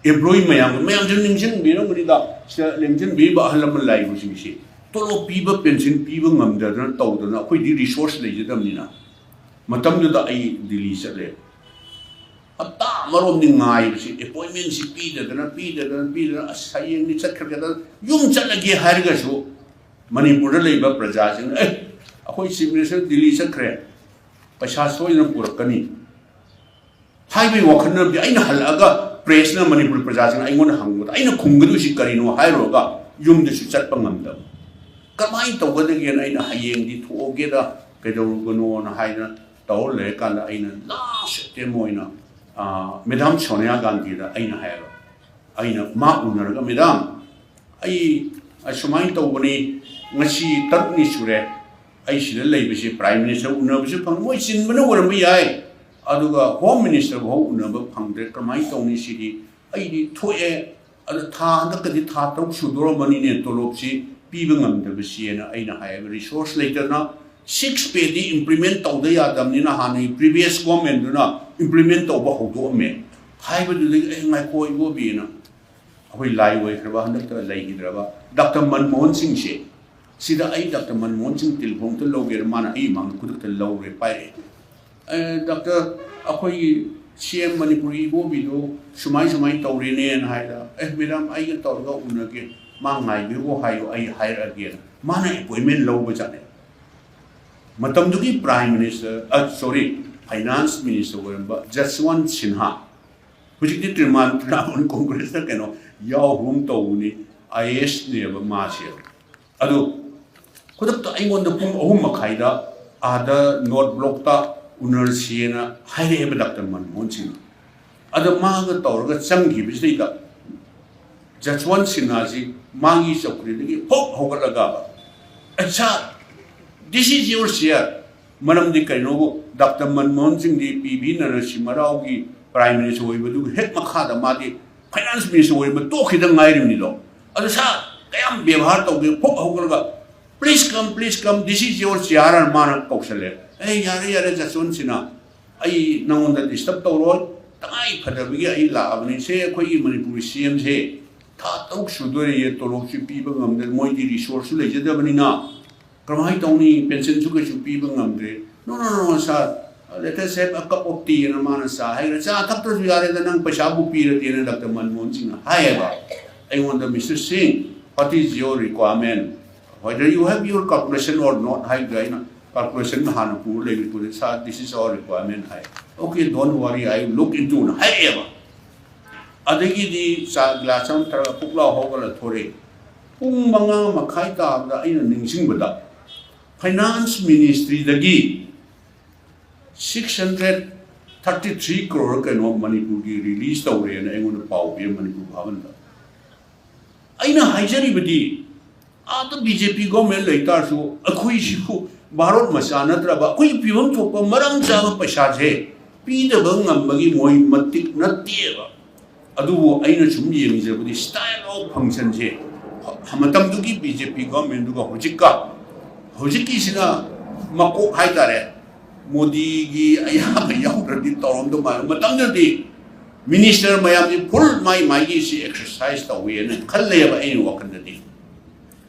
ꯑꯦꯝꯄ꯭ꯂꯣꯌꯤ ꯃꯌꯥꯝ, ꯃꯌꯥꯝꯁꯨ ꯅꯤꯡꯁꯤꯡꯕꯤꯔꯝꯒꯅꯤꯗ, ꯁꯤꯗ ꯂꯦꯡꯁꯤꯟꯕꯤꯔꯤꯕ ꯑꯍꯜ ꯂꯃꯟ ꯂꯥꯛꯏꯕꯁꯤꯡꯁꯤ ꯇꯣꯂꯣꯞ ꯄꯤꯕ, ꯄꯦꯟꯁꯤꯟ ꯄꯤꯕ ꯉꯝꯗꯗꯅ ꯇꯧꯗꯅ ꯑꯩꯈꯣꯏꯗꯤ ꯔꯤꯁꯣꯔꯁ ꯂꯩꯖꯗꯕꯅꯤꯅ꯫ ꯃꯇꯝꯗꯨꯗ ꯑꯩ ꯗꯤꯜꯂꯤ ꯆꯠꯂꯦ꯫ ꯍꯞꯇꯥ ꯑꯃꯔꯣꯝꯗꯤ ꯉꯥꯏꯕꯁꯤ, ꯑꯦꯄꯣꯏꯟꯃꯦꯟꯁꯤ ꯄꯤꯗꯗꯅ, ꯄꯤꯗꯗꯅ, ꯄꯤꯗꯅ, ꯑꯁ, ꯍꯌꯦꯡꯗꯤ ꯆꯠꯈ꯭ꯔꯒꯦꯗ, ꯌꯨꯝ ꯆꯠꯂꯒꯦ ꯍꯥꯏꯔꯒꯁꯨ ꯃꯅꯤꯄꯨꯔꯗ ꯂꯩꯕ ꯄ꯭ꯔꯖꯥꯁꯤꯡꯅ, "ꯑꯦ, ꯑꯩꯈꯣꯏ ꯆꯤꯐ ꯃꯤꯅꯤꯁꯇꯔ ꯗꯤꯜꯂꯤ ꯆꯠꯈ꯭ꯔꯦ, ꯄꯩꯁꯥ ꯁꯣꯏꯗꯅ ꯄꯨꯔꯛꯀꯅꯤ" ꯍꯥꯏꯕꯒꯤ ꯋꯥꯈꯜꯅꯗꯤ ꯑꯩꯅ ꯍꯜꯂꯛꯑꯒ ꯄ꯭ꯔꯦꯁꯅ ꯃꯅꯤꯄꯨꯔ ꯄ꯭ꯔꯖꯥꯁꯤꯡꯅ ꯑꯩꯉꯣꯟꯗ ꯍꯪꯕꯗ ꯑꯩꯅ ꯈꯨꯝꯒꯗꯣꯏꯁꯤ ꯀꯔꯤꯅꯣ ꯍꯥꯏꯔꯨꯔꯒ ꯌꯨꯝꯗꯁꯨ ꯆꯠꯄ ꯉꯝꯗꯕ꯫ ꯀꯃꯥꯏꯅ ꯇꯧꯒꯗꯒꯦꯅ ꯑꯩꯅ ꯍꯌꯦꯡꯗꯤ ꯊꯣꯛꯑꯒꯦꯗ, ꯀꯩꯗꯧꯔꯨꯕꯅꯣꯅ ꯍꯥꯏꯗꯅ ꯇꯧꯔ ꯂꯩꯔꯀꯥꯟꯗ ꯑꯩꯅ ꯂꯥꯁ ꯑꯦꯇꯦꯝ ꯑꯣꯏꯅ, ꯑꯥ, ꯃꯦꯗꯥꯝ ꯁꯣꯅꯤꯌꯥ ꯒꯥꯟꯙꯤꯗ ꯑꯩꯅ ꯍꯥꯏꯕ, ꯑꯩꯅ ꯃꯥ ꯎꯅꯔꯒ, "ꯃꯦꯗꯥꯝ, ꯑꯩ ꯑꯁꯨꯃꯥꯏꯅ ꯇꯧꯕꯅꯤ, ꯉꯁꯤ ꯇꯔꯨꯛꯅꯤ ꯁꯨꯔꯦ ꯑꯩ ꯁꯤꯗ ꯂꯩꯕꯁꯤ, ꯄ꯭ꯔꯥꯏꯝ ꯃꯤꯅꯤꯁꯇꯔ ꯎꯅꯕꯁꯨ ꯐꯪ-, ꯃꯣꯏ ꯆꯤꯟꯕꯅ ꯑꯣꯏꯔꯝꯕ ꯌꯥꯏ, ꯑꯗꯨꯒ ꯍꯣꯝ ꯃꯤꯅꯤꯁꯇꯔ ꯐꯥꯎ ꯎꯅꯕ ꯐꯪꯗ꯭ꯔꯦ, ꯀꯃꯥꯏꯅ ꯇꯧꯅꯤ ꯁꯤꯗꯤ? ꯑꯩꯗꯤ ꯊꯣꯛꯑꯦ, ꯑꯗꯣ ꯊꯥ ꯍꯟꯗꯛꯀꯗꯤ ꯊꯥ ꯇꯔꯨꯛ ꯁꯨꯗꯣꯔꯝꯃꯅꯤꯅꯦ, ꯇꯣꯂꯣꯞꯁꯤ ꯄꯤꯕ ꯉꯝꯗꯕꯁꯤꯅ" ꯑꯩꯅ ꯍꯥꯏꯌꯦꯕ꯫ ꯔꯤꯁꯣꯔꯁ ꯂꯩꯇꯗꯅ ꯁꯤꯛꯁ ꯄꯦꯗꯤ ꯏꯝꯄ꯭ꯂꯤꯃꯦꯟ ꯇꯧꯗ ꯌꯥꯗꯕꯅꯤꯅ ꯍꯥꯟꯅꯒꯤ ꯄ꯭ꯔꯤꯚꯤꯌꯁ ꯒꯣꯔꯃꯦꯟꯗꯨꯅ ꯏꯝꯄ꯭ꯂꯤꯃꯦꯟ ꯇꯧꯕ ꯍꯧꯗꯣꯛꯑꯝꯃꯦ ꯍꯥꯏꯕꯗꯨꯗꯒꯤ ꯑꯩ, "ꯉꯥꯏꯈꯣ ꯏꯕꯣꯕꯤꯅ", ꯑꯩꯈꯣꯏ ꯂꯥꯏ ꯑꯣꯏꯈ꯭ꯔꯕ, ꯍꯟꯗꯛꯇ ꯂꯩꯈꯤꯗ꯭ꯔꯕ ꯗꯥꯛꯇꯔ ꯃꯟꯃꯣꯍꯟ ꯁꯤꯡꯁꯦ, ꯁꯤꯗ ꯑꯩ ꯗꯥꯛꯇꯔ ꯃꯟꯃꯣꯍꯟ ꯁꯤꯡ ꯇꯦꯂꯤꯐꯣꯟꯗ ꯂꯧꯒꯦꯅ ꯃꯥꯅ ꯑꯩ ꯃꯥꯡꯗ ꯈꯨꯗꯛꯇ ꯂꯧꯔꯦ, ꯄꯥꯏꯔꯛꯑꯦ꯫ "ꯑꯦ, ꯗꯥꯛꯇꯔ, ꯑꯩꯈꯣꯏꯒꯤ ꯁꯤ ꯑꯦꯝ ꯃꯅꯤꯄꯨꯔꯒꯤ ꯏꯕꯣꯕꯤꯗꯣ ꯁꯨꯃꯥꯏ ꯁꯨꯃꯥꯏꯅ ꯇꯧꯔꯦꯅꯦꯅ" ꯍꯥꯏꯗ, "ꯑꯦ, ꯃꯦꯗꯥꯝ, ꯑꯩꯒ ꯇꯧꯔꯒ ꯎꯅꯒꯦ, ꯃꯥ ꯉꯥꯏꯕꯤꯔꯣ ꯍꯥꯏꯌꯣ, ꯑꯩ ꯍꯥꯏꯔꯛꯑꯒꯦꯅ" ꯃꯥꯅ ꯑꯦꯄꯣꯏꯟꯃꯦꯟ ꯂꯧꯕ ꯖꯥꯠꯅꯦ꯫ ꯃꯇꯝꯗꯨꯒꯤ ꯄ꯭ꯔꯥꯏꯝ ꯃꯤꯅꯤꯁꯇꯔ, ꯑ, ꯁꯣꯔꯤ, ꯐꯥꯏꯅꯥꯟꯁ ꯃꯤꯅꯤꯁꯇꯔ ꯑꯣꯏꯔꯝꯕ ꯖꯁꯋꯟꯠ ꯁꯤꯟꯍꯥ, ꯍꯧꯖꯤꯛꯇꯤ ꯇ꯭ꯔꯤꯃꯥꯟ ꯇ꯭ꯔꯤꯅꯥꯃꯨꯜ ꯀꯣꯡꯒ꯭ꯔꯦꯁꯇ ꯀꯩꯅꯣ ꯌꯥꯎꯕꯒꯨꯝ ꯇꯧꯕꯅꯤ, ꯑꯥꯏ ꯑꯦ ꯑꯦꯁꯅꯦꯕ ꯃꯥꯁꯦ꯫ ꯑꯗꯨ ꯈꯨꯗꯛꯇ ꯑꯩꯉꯣꯟꯗ ꯄꯨꯡ ꯑꯍꯨꯝ ꯃꯈꯥꯏꯗ ꯑꯥꯗ ꯅꯣꯔꯠ ꯕ꯭ꯂꯣꯛꯇ ꯎꯅꯔꯁꯤꯅ ꯍꯥꯏꯔꯛꯑꯦꯕ ꯗꯥꯛꯇꯔ ꯃꯟꯃꯣꯍꯟ ꯁꯤꯡꯅ꯫ ꯑꯗ ꯃꯥꯒ ꯇꯧꯔꯒ ꯆꯪꯈꯤꯕꯁꯤꯗꯩꯗ ꯖꯁꯋꯟ ꯁꯤꯟꯍꯥꯁꯤ ꯃꯥꯒꯤ ꯆꯧꯀ꯭ꯔꯤꯗꯒꯤ ꯍꯣꯞ ꯍꯧꯒꯠꯂꯒ, "ꯑꯩ ꯁꯥꯔ, this is your chair." ꯃꯔꯝꯗꯤ ꯀꯩꯅꯣꯕꯨ, ꯗꯥꯛꯇꯔ ꯃꯟꯃꯣꯍꯟ ꯁꯤꯡꯗꯤ ꯄꯤ ꯚꯤ ꯅꯔꯁꯤꯝꯍ ꯔꯥꯎꯒꯤ ꯄ꯭ꯔꯥꯏꯝ ꯃꯤꯅꯤꯁꯇꯔ ꯑꯣꯏꯕꯗꯨꯒꯤ ꯍꯦꯛ ꯃꯈꯥꯗ ꯃꯥꯗꯤ ꯐꯥꯏꯅꯥꯟꯁ ꯃꯤꯅꯤꯁꯇꯔ ꯑꯣꯏꯕ ꯇꯣꯛꯈꯤꯗ ꯉꯥꯏꯔꯤꯕꯅꯤꯗꯣ꯫ ꯑꯗꯨ ꯁꯥꯔ ꯀꯌꯥꯝ ꯕꯦꯕꯥꯔ ꯇꯧꯒꯦ, ꯐꯨꯛ ꯍꯧꯒꯠꯂꯒ, "Please come, please come, this is your chair," ꯍꯥꯏꯅ ꯃꯥꯅ ꯀꯧꯁꯜꯂꯦ꯫ "ꯑꯦ, ꯌꯥꯔꯦ, ꯌꯥꯔꯦ, ꯖꯁꯋꯟ ꯁꯤꯟꯍꯥ, ꯑꯩ ꯅꯉꯣꯟꯗ ꯗꯤꯁꯇꯔꯕ ꯇꯧꯔꯣꯏ, ꯇꯉꯥꯏ ꯐꯗꯕꯒꯤ ꯑꯩ ꯂꯥꯛꯑꯕꯅꯤ꯫ ꯁꯦ, ꯑꯩꯈꯣꯏꯒꯤ ꯃꯅꯤꯄꯨꯔꯒꯤ ꯁꯤ ꯑꯦꯝꯁꯦ ꯊꯥ ꯇꯔꯨꯛ ꯁꯨꯗꯣꯔꯦꯌꯦ, ꯇꯣꯂꯣꯞꯁꯨ ꯄꯤꯕ ꯉꯝꯗꯦ, ꯃꯣꯏꯗꯤ ꯔꯤꯁꯣꯔꯁꯁꯨ ꯂꯩꯖꯗꯕꯅꯤꯅ꯫ ꯀꯔꯝꯍꯥꯏꯅ ꯇꯧꯅꯤ? ꯄꯦꯟꯁꯟꯁꯨ ꯀꯩꯁꯨ ꯄꯤꯕ ꯉꯝꯗ꯭ꯔꯦ꯫ No, no, no, sir, let us have a cup of tea," ꯑꯅ ꯃꯥꯅ ꯆꯥ ꯍꯥꯏꯈ꯭ꯔꯦ꯫ "ꯆꯥ ꯊꯛꯇ꯭ꯔꯁꯨ ꯌꯥꯔꯦꯗ, ꯅꯪ ꯄꯩꯁꯥꯕꯨ ꯄꯤꯔꯗꯤꯅ ꯗꯥꯛꯇꯔ ꯃꯟꯃꯣꯍꯟ ꯁꯤꯡꯅ ꯍꯥꯏꯌꯦꯕ ꯑꯩꯉꯣꯟꯗ꯫ "Mister Singh, what is your requirement? Whether you have your calculation or not," ꯍꯥꯏꯕꯗ ꯑꯩꯅ, "Calculation ꯍꯥꯟꯅ ꯄꯨꯔ ꯂꯩꯕ ꯄꯨꯔꯦ, sir, this is our requirement," high. "Okay, don't worry, I will look into," ꯅ ꯍꯥꯏꯔꯛꯑꯦꯕ꯫ ꯑꯗꯒꯤꯗꯤ ꯆꯥ ꯒ꯭ꯂꯥꯁ ꯑꯃ ꯊꯛꯑꯒ ꯄꯨꯛꯂꯥꯎ ꯍꯧꯒꯠꯂ ꯊꯣꯔꯛꯑꯦ꯫ ꯄꯨꯡ ꯃꯉꯥ ꯃꯈꯥꯏ ꯇꯥꯕꯗ ꯑꯩꯅ ꯅꯤꯡꯁꯤꯡꯕꯗ, ꯐꯥꯏꯅꯥꯟꯁ ꯃꯤꯅꯤꯁꯇ꯭ꯔꯤꯗꯒꯤ six hundred thirty three crore ꯀꯩꯅꯣ ꯃꯅꯤꯄꯨꯔꯒꯤ ꯔꯤꯂꯤꯁ ꯇꯧꯔꯦꯅ ꯑꯩꯉꯣꯟꯗ ꯄꯥꯎ ꯄꯤꯔꯦ, ꯃꯅꯤꯄꯨꯔ ꯚꯥꯕꯟꯗ꯫ ꯑꯩꯅ ꯍꯥꯏꯖꯔꯤꯕꯗꯤ, ꯑꯥꯗ ꯕꯤ ꯖꯦ ꯄꯤ ꯒꯣꯔꯃꯦꯟ ꯂꯩ ꯇꯥꯔꯁꯨ, ꯑꯩꯈꯣꯏꯁꯤꯕꯨ ꯚꯥꯔꯠ ꯃꯆꯥ ꯅꯠꯇ꯭ꯔꯕ? ꯑꯩꯈꯣꯏꯒꯤ ꯄꯤꯐꯝ ꯊꯣꯛꯄ ꯃꯔꯝ ꯆꯥꯕ ꯄꯩꯁꯥꯁꯦ ꯄꯤꯗꯕ ꯉꯝꯕꯒꯤ ꯃꯣꯏ ꯃꯇꯤꯛ ꯅꯠꯇꯦꯕ꯫ ꯑꯗꯨꯕꯨ ꯑꯩꯅ ꯁꯨꯝ ꯌꯦꯡꯖꯕꯗꯤ, style of function ꯁꯦ, ꯃꯇꯝꯗꯨꯒꯤ ꯕꯤ ꯖꯦ ꯄꯤ ꯒꯣꯔꯃꯦꯟꯗꯨꯒ ꯍꯧꯖꯤꯛꯀ, ꯍꯧꯖꯤꯛꯀꯤꯁꯤꯅ ꯃꯀꯣꯛ ꯍꯥꯏꯇꯥꯔꯦ, ꯃꯣꯗꯤꯒꯤ ꯑꯌꯥꯕ ꯌꯥꯎꯗ꯭ꯔꯗꯤ ꯇꯧꯔꯝꯗꯧ ꯃꯥꯜꯂꯦ꯫ ꯃꯇꯝꯗꯨꯗꯗꯤ ꯃꯤꯅꯤꯁꯇꯔ ꯃꯌꯥꯝꯁꯤ ꯐꯨꯜ ꯃꯥꯏ ꯃꯥꯏꯒꯤ ꯁꯤ ꯑꯦꯛꯁꯔꯁꯥꯏꯁ ꯇꯧꯋꯦꯅ ꯈꯜꯂꯦꯕ ꯑꯩꯅ ꯋꯥꯈꯜꯗꯗꯤ꯫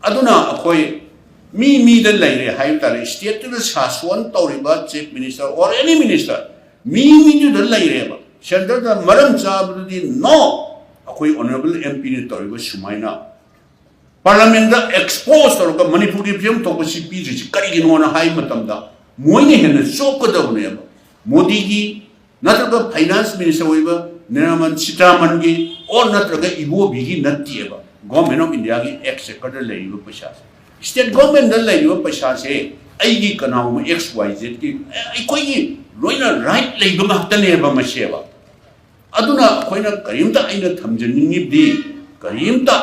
ꯑꯗꯨꯅ ꯑꯩꯈꯣꯏ ꯃꯤ ꯃꯤꯗ ꯂꯩꯔꯦ ꯍꯥꯏꯕ ꯇꯥꯔꯦ꯫ ꯁ꯭ꯇꯦꯠꯇꯨꯗ ꯁꯥꯁꯣꯟ ꯇꯧꯔꯤꯕ chief minister or any minister, ꯃꯤ ꯃꯤꯗꯨꯗ ꯂꯩꯔꯦꯕ꯫ ꯁꯦꯟꯇꯔꯗ ꯃꯔꯝ ꯆꯥꯕꯗꯨꯗꯤ no꯫ ꯑꯩꯈꯣꯏ ꯑꯣꯅꯔꯦꯕꯜ ꯑꯦꯝ ꯄꯤꯅ ꯇꯧꯔꯤꯕ ꯁꯨꯃꯥꯏꯅ ꯄꯥꯔꯂꯥꯃꯦꯟꯗ ꯑꯦꯛꯁꯄꯣꯖ ꯇꯧꯔꯒ ꯃꯅꯤꯄꯨꯔꯒꯤ ꯐꯤꯕꯝ ꯊꯣꯛꯄ ꯁꯤ ꯄꯤꯗ꯭ꯔꯤꯁꯤ ꯀꯔꯤꯒꯤꯅꯣꯅ ꯍꯥꯏꯕ ꯃꯇꯝꯗ, ꯃꯣꯏꯅ ꯍꯦꯟꯅ ꯆꯣꯞꯀꯗꯕꯅꯦꯕ꯫ ꯃꯣꯗꯤꯒꯤ ꯅꯠꯇ꯭ꯔꯒ ꯐꯥꯏꯅꯥꯟꯁ ꯃꯤꯅꯤꯁꯇꯔ ꯑꯣꯏꯕ ꯅꯤꯔꯃꯟ ꯁꯤꯇꯥꯔꯥꯃꯟꯒꯤ or ꯅꯠꯇ꯭ꯔꯒ ꯏꯕꯣꯕꯤꯒꯤ ꯅꯠꯇꯦꯕ, ꯒꯣꯔꯃꯦꯟ ꯑꯣꯐ ꯏꯟꯗꯤꯌꯥꯒꯤ ꯑꯦꯛꯁꯆꯦꯀꯔꯗ ꯂꯩꯔꯤꯕ ꯄꯩꯁꯥꯁꯦ꯫ State government ꯗ ꯂꯩꯔꯤꯕ ꯄꯩꯁꯥꯁꯦ ꯑꯩꯒꯤ ꯀꯅꯥꯒꯨꯝꯕ X Y Z ꯀꯤ, ꯑꯩꯈꯣꯏꯒꯤ ꯂꯣꯏꯅ right ꯂꯩꯕ ꯉꯥꯛꯇꯅꯦꯕ ꯃꯁꯦꯕ꯫ ꯑꯗꯨꯅ ꯑꯩꯈꯣꯏꯅ ꯀꯔꯤꯝꯇ ꯑꯩꯅ ꯊꯝꯖꯅꯤꯡꯉꯤꯕꯗꯤ, ꯀꯔꯤꯝꯇ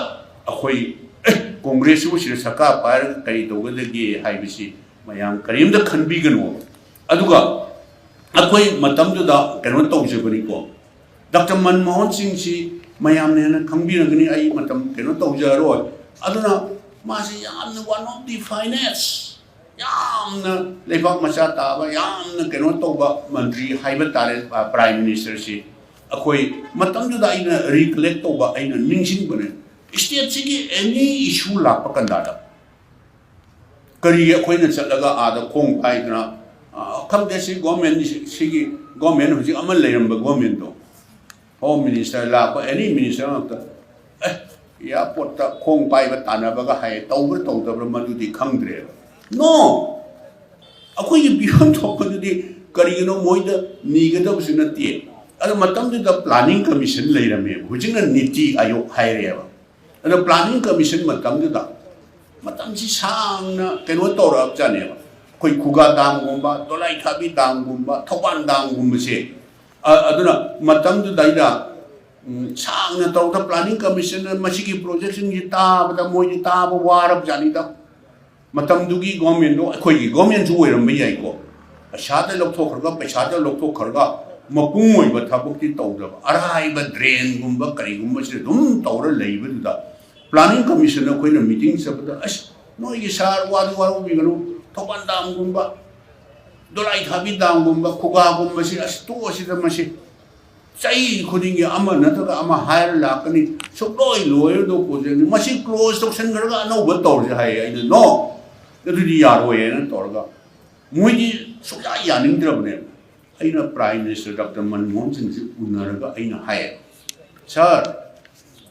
ꯑꯩꯈꯣꯏ, ꯑꯦ, ꯀꯣꯡꯒ꯭ꯔꯦꯁꯁꯤꯕꯨ ꯁꯤꯗ ꯁꯔꯀꯥꯔ ꯄꯥꯏꯔꯒ ꯀꯔꯤ ꯇꯧꯒꯗꯒꯦ ꯍꯥꯏꯕꯁꯤ ꯃꯌꯥꯝ ꯀꯔꯤꯝꯇ ꯈꯟꯕꯤꯒꯅꯨ꯫ ꯑꯗꯨꯒ ꯑꯩꯈꯣꯏ ꯃꯇꯝꯗꯨꯗ ꯀꯩꯅꯣ ꯇꯧꯖꯕꯅꯤꯀꯣ, ꯗꯥꯛꯇꯔ ꯃꯟꯃꯣꯍꯟ ꯁꯤꯡꯁꯤ ꯃꯌꯥꯝꯅ ꯍꯦꯟꯅ ꯈꯪꯕꯤꯔꯝꯒꯅꯤ, ꯑꯩ ꯃꯇꯝ ꯀꯩꯅꯣ ꯇꯧꯖꯔꯔꯣꯏ꯫ ꯑꯗꯨꯅ ꯃꯥꯁꯤ ꯌꯥꯝꯅ one of the finest, ꯌꯥꯝꯅ ꯂꯩꯕꯥꯛ ꯃꯆꯥ ꯇꯥꯕ, ꯌꯥꯝꯅ ꯀꯩꯅꯣ ꯇꯧꯕ ꯃꯟꯇ꯭ꯔꯤ ꯍꯥꯏꯕ ꯇꯥꯔꯦ, ꯄ꯭ꯔꯥꯏꯝ ꯃꯤꯅꯤꯁꯇꯔꯁꯤ꯫ ꯑꯩꯈꯣꯏ ꯃꯇꯝꯗꯨꯗ ꯑꯩꯅ recollect ꯇꯧꯕ, ꯑꯩꯅ ꯅꯤꯡꯁꯤꯡꯕꯅꯦ, ꯁ꯭ꯇꯦꯠꯁꯤꯒꯤ ꯑꯦꯅꯤ ꯏꯁꯨ ꯂꯥꯛꯄ ꯀꯟꯗꯥꯗ ꯀꯔꯤꯒꯤ ꯑꯩꯈꯣꯏꯅ ꯆꯠꯂꯒ ꯑꯥꯗ ꯈꯣꯡ ꯄꯥꯏꯗꯅ, ꯑ, ꯈꯪꯗꯦ, ꯁꯤ ꯒꯣꯔꯃꯦꯟ, ꯁꯤꯒꯤ ꯒꯣꯔꯃꯦꯟ ꯍꯧꯖꯤꯛ ꯑꯃ ꯂꯩꯔꯝꯕ ꯒꯣꯔꯃꯦꯟꯗꯣ, ꯍꯣꯝ ꯃꯤꯅꯤꯁꯇꯔ ꯂꯥꯛꯄ, ꯑꯦꯅꯤ ꯃꯤꯅꯤꯁꯇꯔ ꯉꯥꯛꯇ, ꯑꯦ, ꯑꯦꯌꯥꯔꯄꯣꯔꯠꯇ ꯈꯣꯡ ꯄꯥꯏꯕ ꯇꯥꯟꯅꯕꯒ ꯍꯥꯏꯌꯦ, ꯇꯧꯕ꯭ꯔꯥ ꯇꯧꯗꯕ꯭ꯔꯥ ꯃꯗꯨꯗꯤ ꯈꯪꯗ꯭ꯔꯦꯕ꯫ ꯅꯣ! ꯑꯩꯈꯣꯏꯒꯤ ꯄꯤꯐꯝ ꯊꯣꯛꯄꯗꯨꯗꯤ ꯀꯔꯤꯒꯤꯅꯣ ꯃꯣꯏꯗ ꯅꯤꯒꯗꯕꯁꯨ ꯅꯠꯇꯦ꯫ ꯑꯗꯣ ꯃꯇꯝꯗꯨꯗ ꯄ꯭ꯂꯥꯅꯤꯡ ꯀꯃꯤꯁꯟ ꯂꯩꯔꯝꯃꯦꯕ, ꯍꯧꯖꯤꯛꯅ ꯅꯤꯇꯤ ꯑꯥꯌꯣꯒ ꯍꯥꯏꯔꯦꯕ꯫ ꯑꯗꯣ ꯄ꯭ꯂꯥꯅꯤꯡ ꯀꯃꯤꯁꯟ ꯃꯇꯝꯗꯨꯗ ꯃꯇꯝꯁꯤ ꯁꯥꯡꯅ ꯀꯩꯅꯣ ꯇꯧꯔꯛꯑꯕꯖꯥꯠꯅꯦꯕ꯫ ꯑꯩꯈꯣꯏ ꯈꯨꯒꯥ ꯗꯥꯝꯒꯨꯝꯕ, ꯗꯣꯂꯥꯏ ꯊꯥꯕꯤ ꯗꯥꯝꯒꯨꯝꯕ, ꯊꯧꯕꯥꯜ ꯗꯥꯝꯒꯨꯝꯕꯁꯦ꯫ ꯑ-, ꯑꯗꯨꯅ ꯃꯇꯝꯗꯨꯗꯩꯗ, ꯎꯝ, ꯁꯥꯡꯅ ꯇꯧꯗ ꯄ꯭ꯂꯥꯅꯤꯡ ꯀꯃꯤꯁꯟꯅ ꯃꯁꯤꯒꯤ ꯄ꯭ꯔꯣꯖꯦꯛꯁꯤꯡꯁꯤ ꯇꯥꯕꯗ ꯃꯣꯏꯗꯤ ꯇꯥꯕ ꯋꯥꯔꯕꯖꯥꯠꯅꯤꯗ꯫ ꯃꯇꯝꯗꯨꯒꯤ ꯒꯣꯔꯃꯦꯟꯗꯣ ꯑꯩꯈꯣꯏꯒꯤ ꯒꯣꯔꯃꯦꯟꯁꯨ ꯑꯣꯏꯔꯝꯕ ꯌꯥꯏꯀꯣ꯫ ꯄꯩꯁꯥꯗ ꯂꯧꯊꯣꯛꯈ꯭ꯔꯒ, ꯄꯩꯁꯥꯗ ꯂꯧꯊꯣꯛꯈ꯭ꯔꯒ ꯃꯄꯨꯡ ꯑꯣꯏꯕ ꯊꯕꯛꯇꯤ ꯇꯧꯗꯕ꯫ ꯑꯔꯥꯏꯕ ꯗ꯭ꯔꯦꯟꯒꯨꯝꯕ ꯀꯔꯤꯒꯨꯝꯕꯁꯤꯗ ꯑꯗꯨꯝ ꯇꯧꯔ ꯂꯩꯕꯗꯨꯗ ꯄ꯭ꯂꯥꯅꯤꯡ ꯀꯃꯤꯁꯟ ꯑꯩꯈꯣꯏꯅ ꯃꯤꯇꯤꯡ ꯆꯠꯄꯗ, "ꯑꯁ, ꯅꯣꯏꯒꯤ ꯁꯥꯔ, ꯋꯥꯗꯤ ꯋꯥꯔꯧꯕꯤꯒꯅꯨ, ꯊꯧꯕꯥꯜ ꯗꯥꯝꯒꯨꯝꯕ, ꯗꯣꯂꯥꯏ ꯊꯥꯕꯤ ꯗꯥꯝꯒꯨꯝꯕ, ꯈꯨꯒꯥꯒꯨꯝꯕꯁꯤ, ꯑꯁ, ꯇꯣꯛꯑꯁꯤꯗ ꯃꯁꯤ꯫ ꯆꯍꯤ ꯈꯨꯗꯤꯡꯒꯤ ꯑꯃ ꯅꯠꯇ꯭ꯔꯒ ꯑꯃ ꯍꯥꯏꯔ ꯂꯥꯛꯀꯅꯤ, ꯁꯨꯡꯂꯣꯏ ꯂꯣꯏꯔꯗꯧ ꯄ꯭ꯔꯣꯖꯦꯛꯅꯤ꯫ ꯃꯁꯤ ꯀ꯭ꯂꯣꯖ ꯇꯧꯁꯟꯈ꯭ꯔꯒ ꯑꯅꯧꯕ ꯇꯧꯔꯁꯦ," ꯍꯥꯏꯌꯦ꯫ ꯑꯩꯅ, "ꯅꯣ, ꯑꯗꯨꯗꯤ ꯌꯥꯔꯣꯏ" ꯍꯥꯏꯅ ꯇꯧꯔꯒ ꯃꯣꯏꯗꯤ ꯁꯨꯡꯌꯥ ꯌꯥꯅꯤꯡꯗ꯭ꯔꯕꯅꯦꯕ꯫ ꯑꯩꯅ ꯄ꯭ꯔꯥꯏꯝ ꯃꯤꯅꯤꯁꯇꯔ ꯗꯥꯛꯇꯔ ꯃꯟꯃꯣꯍꯟ ꯁꯤꯡꯁꯤ ꯎꯅꯔꯒ ꯑꯩꯅ ꯍꯥꯏꯌꯦ, "ꯁꯥꯔ,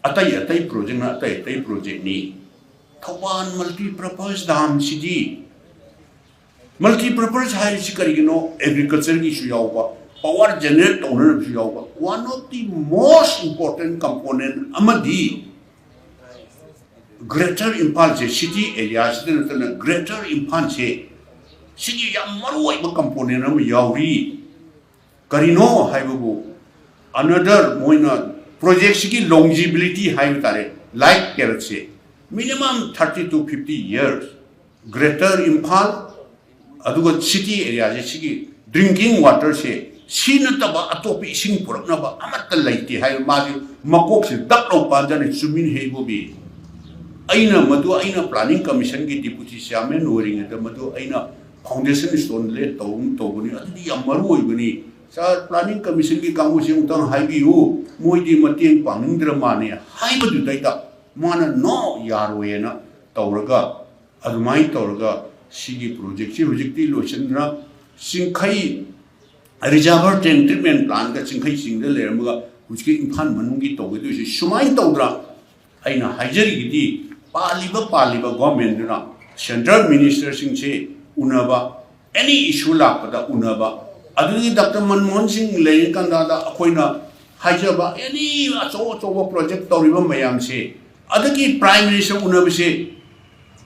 ꯑꯇꯩ ꯑꯇꯩ ꯄ꯭ꯔꯣꯖꯦꯛꯅ ꯑꯇꯩ ꯑꯇꯩ ꯄ꯭ꯔꯣꯖꯦꯛꯅꯤ, ꯊꯧꯕꯥꯜ ꯃꯜꯇꯤꯄꯔꯄꯁ ꯗꯥꯝꯁꯤꯗꯤ"꯫ ꯃꯜꯇꯤꯄꯔꯄꯁ ꯍꯥꯏꯔꯤꯁꯤ ꯀꯔꯤꯒꯤꯅꯣ? ꯑꯦꯒ꯭ꯔꯤꯀꯜꯆꯔꯒꯤꯁꯨ ꯌꯥꯎꯕ, ꯄꯥꯋꯔ ꯖꯦꯅꯦꯔꯦꯠ ꯇꯧꯅꯅꯕꯁꯨ ꯌꯥꯎꯕ, one of the most important component ꯑꯃꯗꯤ Greater Imphalꯁꯦ, city areaꯁꯤꯗ ꯅꯠꯇꯅ Greater Imphalꯁꯦ, ꯁꯤꯒꯤ ꯌꯥꯝ ꯃꯔꯨ ꯑꯣꯏꯕ component ꯑꯃ ꯌꯥꯎꯔꯤ꯫ ꯀꯔꯤꯅꯣ ꯍꯥꯏꯕꯕꯨ, another ꯃꯣꯏꯅ projectꯁꯤꯒꯤ longevity ꯍꯥꯏꯕ ꯇꯥꯔꯦ, life periodꯁꯦ minimum thirty to fifty years꯫ Greater Imphal ꯑꯗꯨꯒ city areaꯁꯦ, ꯁꯤꯒꯤ drinking waterꯁꯦ, ꯁꯤ ꯅꯠꯇꯕ ꯑꯇꯣꯞꯄ ꯏꯁꯤꯡ ꯄꯨꯔꯛꯅꯕ ꯑꯃꯠꯇ ꯂꯩꯇꯦ ꯍꯥꯏꯕ ꯃꯥꯁꯦ ꯃꯀꯣꯛꯁꯦ ꯗꯛ ꯂꯧ ꯄꯥꯟꯖꯅꯤ, ꯆꯨꯝꯃꯤꯟ ꯍꯦꯕꯣꯕꯤ꯫ ꯑꯩꯅ ꯃꯗꯨ, ꯑꯩꯅ planning commissionꯒꯤ deputy chairman ꯑꯣꯏꯔꯤꯉꯩꯗ ꯃꯗꯨ ꯑꯩꯅ foundation stone lay ꯇꯧ-, ꯇꯧꯕꯅꯤ꯫ ꯑꯗꯨꯗꯤ ꯌꯥꯝ ꯃꯔꯨ ꯑꯣꯏꯕꯅꯤ꯫ Sir, planning commissionꯒꯤ ꯀꯥꯡꯕꯨꯁꯤ ꯑꯃꯨꯛꯇꯪ ꯍꯥꯏꯕꯤꯌꯨ, ꯃꯣꯏꯗꯤ ꯃꯇꯦꯡ ꯄꯥꯡꯅꯤꯡꯗ꯭ꯔ ꯃꯥꯅꯦ ꯍꯥꯏꯕꯗꯨꯗꯩꯗ ꯃꯥꯅ no, ꯌꯥꯔꯣꯏꯅ ꯇꯧꯔꯒ, ꯑꯗꯨꯃꯥꯏꯅ ꯇꯧꯔꯒ ꯁꯤꯒꯤ projectꯁꯤ ꯍꯧꯖꯤꯛꯇꯤ ꯂꯣꯏꯁꯤꯟꯗꯅ ꯆꯤꯡꯈꯩ reservoir tank treatment plantꯒ ꯆꯤꯡꯈꯩ ꯆꯤꯡꯗ ꯂꯩꯔꯝꯃꯒ ꯍꯧꯖꯤꯛꯀꯤ ꯏꯝꯐꯥꯜ ꯃꯅꯨꯡꯒꯤ ꯇꯧꯒꯗꯣꯏꯁꯤ ꯁꯨꯃꯥꯏꯅ ꯇꯧꯗ꯭ꯔꯥ? ꯑꯩꯅ ꯍꯥꯏꯖꯔꯤꯒꯤꯗꯤ ꯄꯥꯜꯂꯤꯕ, ꯄꯥꯜꯂꯤꯕ governmentꯗꯨꯅ central ministerꯁꯤꯡꯁꯦ ꯎꯅꯕ, any issue ꯂꯥꯛꯄꯗ ꯎꯅꯕ, ꯑꯗꯨꯗꯒꯤ Doctor ꯃꯟꯃꯣꯍꯟ ꯁꯤꯡ ꯂꯩꯔꯤꯀꯥꯟꯗ ꯑꯩꯈꯣꯏꯅ ꯍꯥꯏꯖꯕ any ꯑꯆꯧ ꯑꯆꯧꯕ project ꯇꯧꯔꯤꯕ ꯃꯌꯥꯝꯁꯦ, ꯑꯗꯒꯤ Prime Minister ꯎꯅꯕꯁꯦ,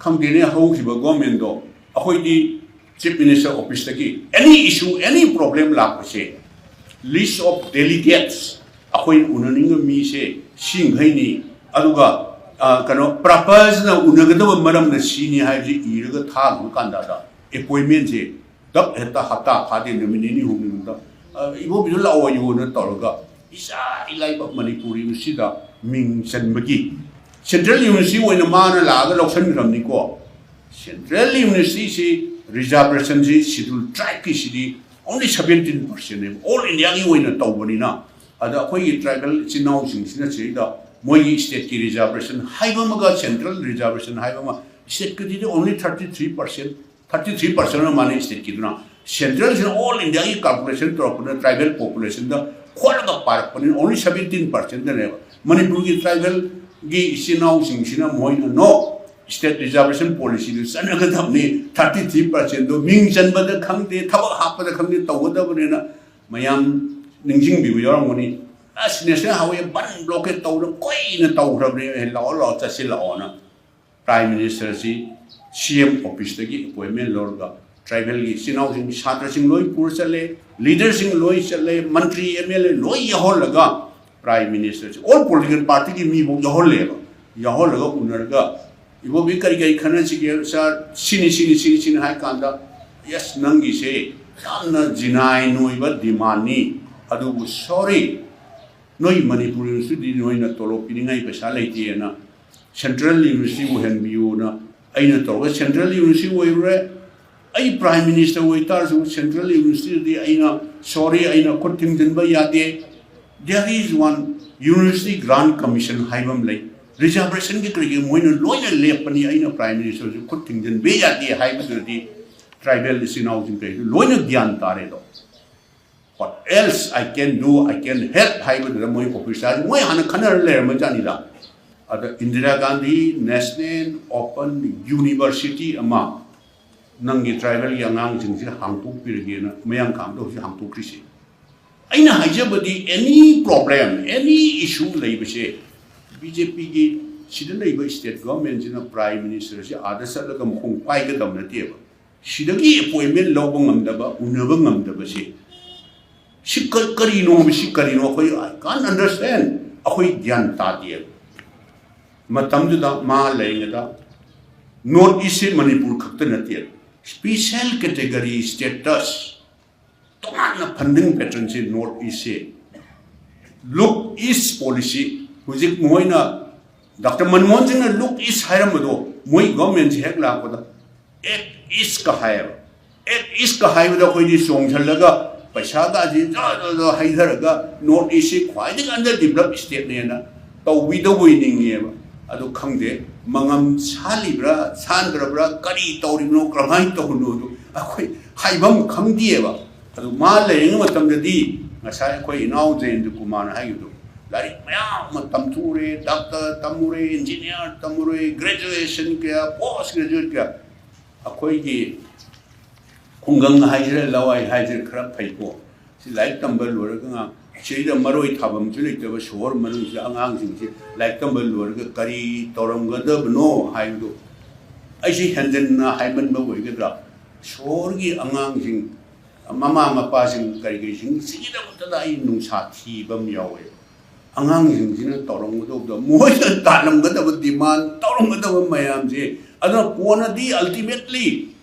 ꯈꯪꯗꯦꯅꯦ, ꯍꯧꯈꯤꯕ governmentꯗꯣ ꯑꯩꯈꯣꯏꯗꯤ Chief Minister officeꯇꯒꯤ any issue, any problem ꯂꯥꯛꯄꯁꯦ, list of delegates, ꯑꯩꯈꯣꯏꯅ ꯎꯅꯅꯤꯡꯕ ꯃꯤꯁꯦ ꯁꯤꯡꯈꯩꯅꯤ, ꯑꯗꯨꯒ, ꯑ, ꯀꯩꯅꯣ, purposeꯅ ꯎꯅꯒꯗꯕ ꯃꯔꯝꯅ ꯁꯤꯅꯤ ꯍꯥꯏꯕꯁꯤ ꯏꯔꯒ ꯊꯥꯈꯤꯕ ꯀꯥꯟꯗ appointmentꯁꯦ ꯗꯛ ꯍꯦꯛꯇ ꯍꯞꯇꯥ ꯐꯥꯗꯦ, ꯅꯨꯃꯤꯠ ꯅꯤꯅꯤ ꯍꯨꯝꯅꯤ ꯃꯅꯨꯡꯗ, "ꯑ, ꯏꯕꯣꯕꯤꯗꯣ ꯂꯥꯛꯑꯣ, ꯌꯣꯅ" ꯇꯧꯔꯒ ꯏꯆꯥ ꯏꯂꯥꯏꯕ ꯃꯅꯤꯄꯨꯔ Universityꯗ ꯃꯤꯡ ꯆꯟꯕꯒꯤ Central University ꯑꯣꯏꯅ ꯃꯥꯅ ꯂꯥꯛꯑꯒ ꯂꯧꯁꯤꯟꯈ꯭ꯔꯕꯅꯤꯀꯣ꯫ Central Universityꯁꯤ reservationꯁꯤ Scheduled Tribeꯀꯤꯁꯤꯗꯤ only seventeen percentꯅꯦꯕ, all Indiaꯒꯤ ꯑꯣꯏꯅ ꯇꯧꯕꯅꯤꯅ꯫ ꯑꯗ ꯑꯩꯈꯣꯏꯒꯤ tribal ꯏꯆꯤꯟ ꯏꯅꯥꯎꯁꯤꯡꯁꯤꯅ ꯁꯤꯗꯩꯗ ꯃꯣꯏꯒꯤ stateꯀꯤ reservation ꯍꯥꯏꯕ ꯑꯃꯒ central reservation ꯍꯥꯏꯕ ꯑꯃ, stateꯀꯤꯗꯤ only thirty three percent, thirty three percent ꯑꯣꯏꯔ ꯃꯥꯜꯂꯦ stateꯀꯤꯗꯨꯅ꯫ Centralꯁꯤꯅ all Indiaꯒꯤ calculation ꯇꯧꯔꯛꯄꯗ tribal populationꯗ ꯈꯣꯠꯂꯒ ꯄꯥꯔꯛꯄꯅꯤꯅ only seventeen percentꯗꯅꯦꯕ꯫ ꯃꯅꯤꯄꯨꯔꯒꯤ tribalꯒꯤ ꯏꯆꯤꯟ ꯏꯅꯥꯎꯁꯤꯡꯁꯤꯅ ꯃꯣꯏꯅ no, state reservation policyꯗꯨ ꯆꯠꯅꯒꯗꯕꯅꯤ, thirty three percentꯗꯣ ꯃꯤꯡ ꯆꯟꯕꯗ ꯈꯪꯗꯦ, ꯊꯕꯛ ꯍꯥꯞꯄꯗ ꯈꯪꯗꯦ, ꯇꯧꯒꯗꯕꯅꯤꯅ ꯃꯌꯥꯝ ꯅꯤꯡꯁꯤꯡꯕꯤꯕ ꯌꯥꯎꯔꯝꯒꯅꯤ꯫ ꯑꯁ, National Highway ꯕꯟ blockade ꯇꯧꯗꯅ ꯀꯨꯏꯅ ꯇꯧꯈ꯭ꯔꯕꯅꯦ, "ꯑꯦ, ꯂꯥꯛꯑꯣ, ꯂꯥꯛꯑꯣ, ꯆꯠꯁꯤꯜꯂꯛꯑꯣꯅ"꯫ Prime Minister ꯁꯤ C M office ꯇꯒꯤ appointment ꯂꯧꯔꯒ tribal ꯒꯤ ꯏꯆꯤꯟ ꯏꯅꯥꯎꯁꯤꯡ, ꯁꯥꯇ꯭ꯔꯁꯤꯡ ꯂꯣꯏ ꯄꯨꯔ ꯆꯠꯂꯦ, leader ꯁꯤꯡ ꯂꯣꯏ ꯆꯠꯂꯦ, ꯃꯟꯇ꯭ꯔꯤ, M L A ꯂꯣꯏ ꯌꯥꯎꯍꯜꯂꯒ Prime Minister ꯁꯤ all political party ꯒꯤ ꯃꯤꯐꯥꯎ ꯌꯥꯎꯍꯜꯂꯦꯕ꯫ ꯌꯥꯎꯍꯜꯂꯒ ꯎꯅꯔꯒ, "ꯏꯕꯣꯕꯤ, ꯀꯔꯤ ꯀꯔꯤ ꯈꯟꯅꯁꯤꯒꯦ ꯁꯥꯔ? ꯁꯤꯅꯤ, ꯁꯤꯅꯤ, ꯁꯤꯅꯤ, ꯁꯤꯅꯤ" ꯍꯥꯏ ꯀꯥꯟꯗ, "Yes, ꯅꯪꯒꯤꯁꯦ ꯌꯥꯝꯅ genuine ꯑꯣꯏꯕ demand ꯅꯤ, ꯑꯗꯨꯕꯨ sorry, ꯅꯣꯏ ꯃꯅꯤꯄꯨꯔ University ꯅꯣꯏꯅ ꯇꯣꯂꯣꯞ ꯄꯤꯅꯤꯡꯉꯥꯏ ꯄꯩꯁꯥ ꯂꯩꯇꯦꯅ Central University ꯑꯣꯏꯍꯟꯕꯤꯌꯨꯅ ꯑꯩꯅ ꯇꯧꯔꯒ Central University ꯑꯣꯏꯔꯨꯔꯦ꯫ ꯑꯩ Prime Minister ꯑꯣꯏꯇꯥꯔꯁꯨ Central University ꯗꯗꯤ ꯑꯩꯅ, sorry, ꯑꯩꯅ ꯈꯨꯠ ꯊꯤꯡꯖꯤꯟꯕ ꯌꯥꯗꯦ꯫ There is one University Grant Commission ꯍꯥꯏꯕ ꯑꯃ ꯂꯩ, reservation ꯒꯤ ꯀꯔꯤꯒꯤ ꯃꯣꯏꯅ ꯂꯣꯏꯅ ꯂꯦꯞꯄꯅꯤ, ꯑꯩꯅ Prime Minister ꯁꯨ ꯈꯨꯠ ꯊꯤꯡꯖꯤꯟꯕ ꯌꯥꯗꯦ" ꯍꯥꯏꯕꯗꯨꯗꯤ tribal ꯏꯆꯤꯟ ꯏꯅꯥꯎꯁꯤꯡ ꯀꯩꯁꯨ ꯂꯣꯏꯅ ꯒ꯭ꯌꯥꯟ ꯇꯥꯔꯦꯗꯣ꯫ "What else I can do, I can help" ꯍꯥꯏꯕꯗꯨꯗ ꯃꯣꯏ officer ꯁꯤꯡ ꯃꯣꯏ ꯍꯥꯟꯅ ꯈꯟꯅꯔ ꯂꯩꯔꯝꯕ ꯖꯥꯠꯅꯤꯗ꯫ ꯑꯗ Indira Gandhi National Open University ꯑꯃ ꯅꯪꯒꯤ tribal ꯒꯤ ꯑꯉꯥꯡꯁꯤꯡꯁꯤ ꯍꯥꯡꯇꯣꯛꯄꯤꯔꯒꯦꯅ ꯃꯌꯥꯡ ꯀꯥꯝꯗ ꯍꯧꯖꯤꯛ ꯍꯥꯡꯇꯣꯛꯈ꯭ꯔꯤꯁꯦ꯫ ꯑꯩꯅ ꯍꯥꯏꯖꯕꯗꯤ, any problem, any issue ꯂꯩꯕꯁꯦ, B J P ꯒꯤ ꯁꯤꯗ ꯂꯩꯕ state government ꯁꯤꯅ Prime Minister ꯁꯤ ꯑꯥꯗ ꯆꯠꯂꯒ ꯃꯈꯣꯡ ꯄꯥꯏꯒꯗꯕ ꯅꯠꯇꯦꯕ꯫ ꯁꯤꯗꯒꯤ appointment ꯂꯧꯕ ꯉꯝꯗꯕ, ꯎꯅꯕ ꯉꯝꯗꯕꯁꯦ, ꯁꯤ ꯀ-, ꯀꯔꯤꯅꯣ ꯍꯥꯏꯕꯁꯤ ꯀꯔꯤꯅꯣ? ꯑꯩꯈꯣꯏ, I can't understand꯫ ꯑꯩꯈꯣꯏ ꯒ꯭ꯌꯥꯟ ꯇꯥꯗꯦꯕ꯫ ꯃꯇꯝꯗꯨꯗ ꯃꯥ ꯂꯩꯔꯤꯉꯩꯗ North East ꯁꯤ ꯃꯅꯤꯄꯨꯔ ꯈꯛꯇ ꯅꯠꯇꯦ, special category status, ꯇꯣꯉꯥꯟꯅ funding pattern ꯁꯤ North East ꯁꯤ look East policy, ꯍꯧꯖꯤꯛ ꯃꯣꯏꯅ, Doctor ꯃꯟꯃꯣꯍꯟ ꯁꯤꯡꯅ look East ꯍꯥꯏꯔꯝꯕꯗꯣ, ꯃꯣꯏ government ꯁꯤ ꯍꯦꯛ ꯂꯥꯛꯄꯗ act East ꯀ ꯍꯥꯏꯌꯦꯕ꯫ Act East ꯀ ꯍꯥꯏꯕꯗ ꯑꯩꯈꯣꯏꯗꯤ ꯆꯣꯡꯁꯤꯜꯂꯒ ꯄꯩꯁꯥꯒꯁꯤ ꯖ ꯖ ꯖ ꯍꯩꯊꯔꯒ North East ꯁꯤ ꯈ꯭ꯋꯥꯏꯗꯒꯤ under developed state ꯅꯦꯅ ꯇꯧꯕꯤꯗꯧꯕꯣꯏ ꯅꯤꯡꯉꯦꯕ꯫ ꯑꯗꯨ ꯈꯪꯗꯦ, ꯃꯉꯝ ꯁꯥꯜꯂꯤꯕ꯭ꯔꯥ ꯁꯥꯟꯗ꯭ꯔꯕ꯭ꯔꯥ, ꯀꯔꯤ ꯇꯧꯔꯤꯕꯅꯣ, ꯀꯔꯝꯍꯥꯏꯅ ꯇꯧꯕꯅꯣꯗꯣ ꯑꯩꯈꯣꯏ ꯍꯥꯏꯐꯝ ꯈꯪꯗꯦꯕ꯫ ꯑꯗꯨ ꯃꯥ ꯂꯩꯔꯤꯉꯩ ꯃꯇꯝꯗꯗꯤ ꯉꯁꯥꯏ ꯑꯩꯈꯣꯏ ꯏꯅꯥꯎ ꯖꯌꯟꯇ ꯀꯨꯃꯥꯔꯅ ꯍꯥꯏꯈꯤꯕꯗꯣ, ꯂꯥꯏꯔꯤꯛ ꯃꯌꯥꯝ ꯑꯃ ꯇꯝꯊꯣꯛꯎꯔꯦ, doctor ꯇꯝꯃꯨꯔꯦ, engineer ꯇꯝꯃꯨꯔꯦ, graduation ꯀꯌꯥ, post graduate ꯀꯌꯥ, ꯑꯩꯈꯣꯏꯒꯤ ꯈꯨꯡꯒꯪ ꯍꯥꯏꯁꯤꯔꯥ, ꯂꯋꯥꯏ ꯍꯥꯏꯁꯤꯔꯥ, ꯈꯔ ꯐꯩꯀꯣ꯫ ꯁꯤ ꯂꯥꯏꯔꯤꯛ ꯇꯝꯕ ꯂꯣꯏꯔꯒ ꯉꯥ-, ꯁꯤꯗ ꯃꯔꯣꯏ ꯊꯥꯐꯝꯁꯨ ꯂꯩꯇꯕ ꯁꯣꯍꯣꯔ ꯃꯅꯨꯡꯁꯤꯗ ꯑꯉꯥꯡꯁꯤꯡꯁꯤ ꯂꯥꯏꯔꯤꯛ ꯇꯝꯕ ꯂꯣꯏꯔꯒ ꯀꯔꯤ ꯇꯧꯔꯝꯒꯗꯕꯅꯣ ꯍꯥꯏꯕꯗꯨ ꯑꯩꯁꯤ ꯍꯦꯟꯖꯟꯅ ꯍꯥꯏꯃꯟꯕ ꯑꯣꯏꯒꯗ꯭ꯔꯥ? ꯁꯣꯍꯣꯔꯒꯤ ꯑꯉꯥꯡꯁꯤꯡ, ꯃꯃꯥ ꯃꯄꯥꯁꯤꯡ ꯀꯔꯤ ꯀꯔꯤꯁꯤꯡ ꯁꯤꯒꯤꯗꯃꯛꯇꯗ ꯑꯩ ꯅꯨꯡꯁꯥ ꯊꯤꯕ ꯑꯃ ꯌꯥꯎꯋꯦ꯫ ꯑꯉꯥꯡꯁꯤꯡꯁꯤꯅ ꯇꯧꯔꯝꯒꯗꯧꯕꯗꯣ, ꯃꯣꯏꯅ ꯇꯥꯜꯂꯝꯒꯗꯕ, ꯗꯤꯃꯥꯟ ꯇꯧꯔꯝꯒꯗꯕ ꯃꯌꯥꯝꯁꯦ, ꯑꯗꯨꯅ ꯀꯣꯟꯅꯗꯤ ꯑꯜꯇꯤꯃꯦꯠꯂꯤ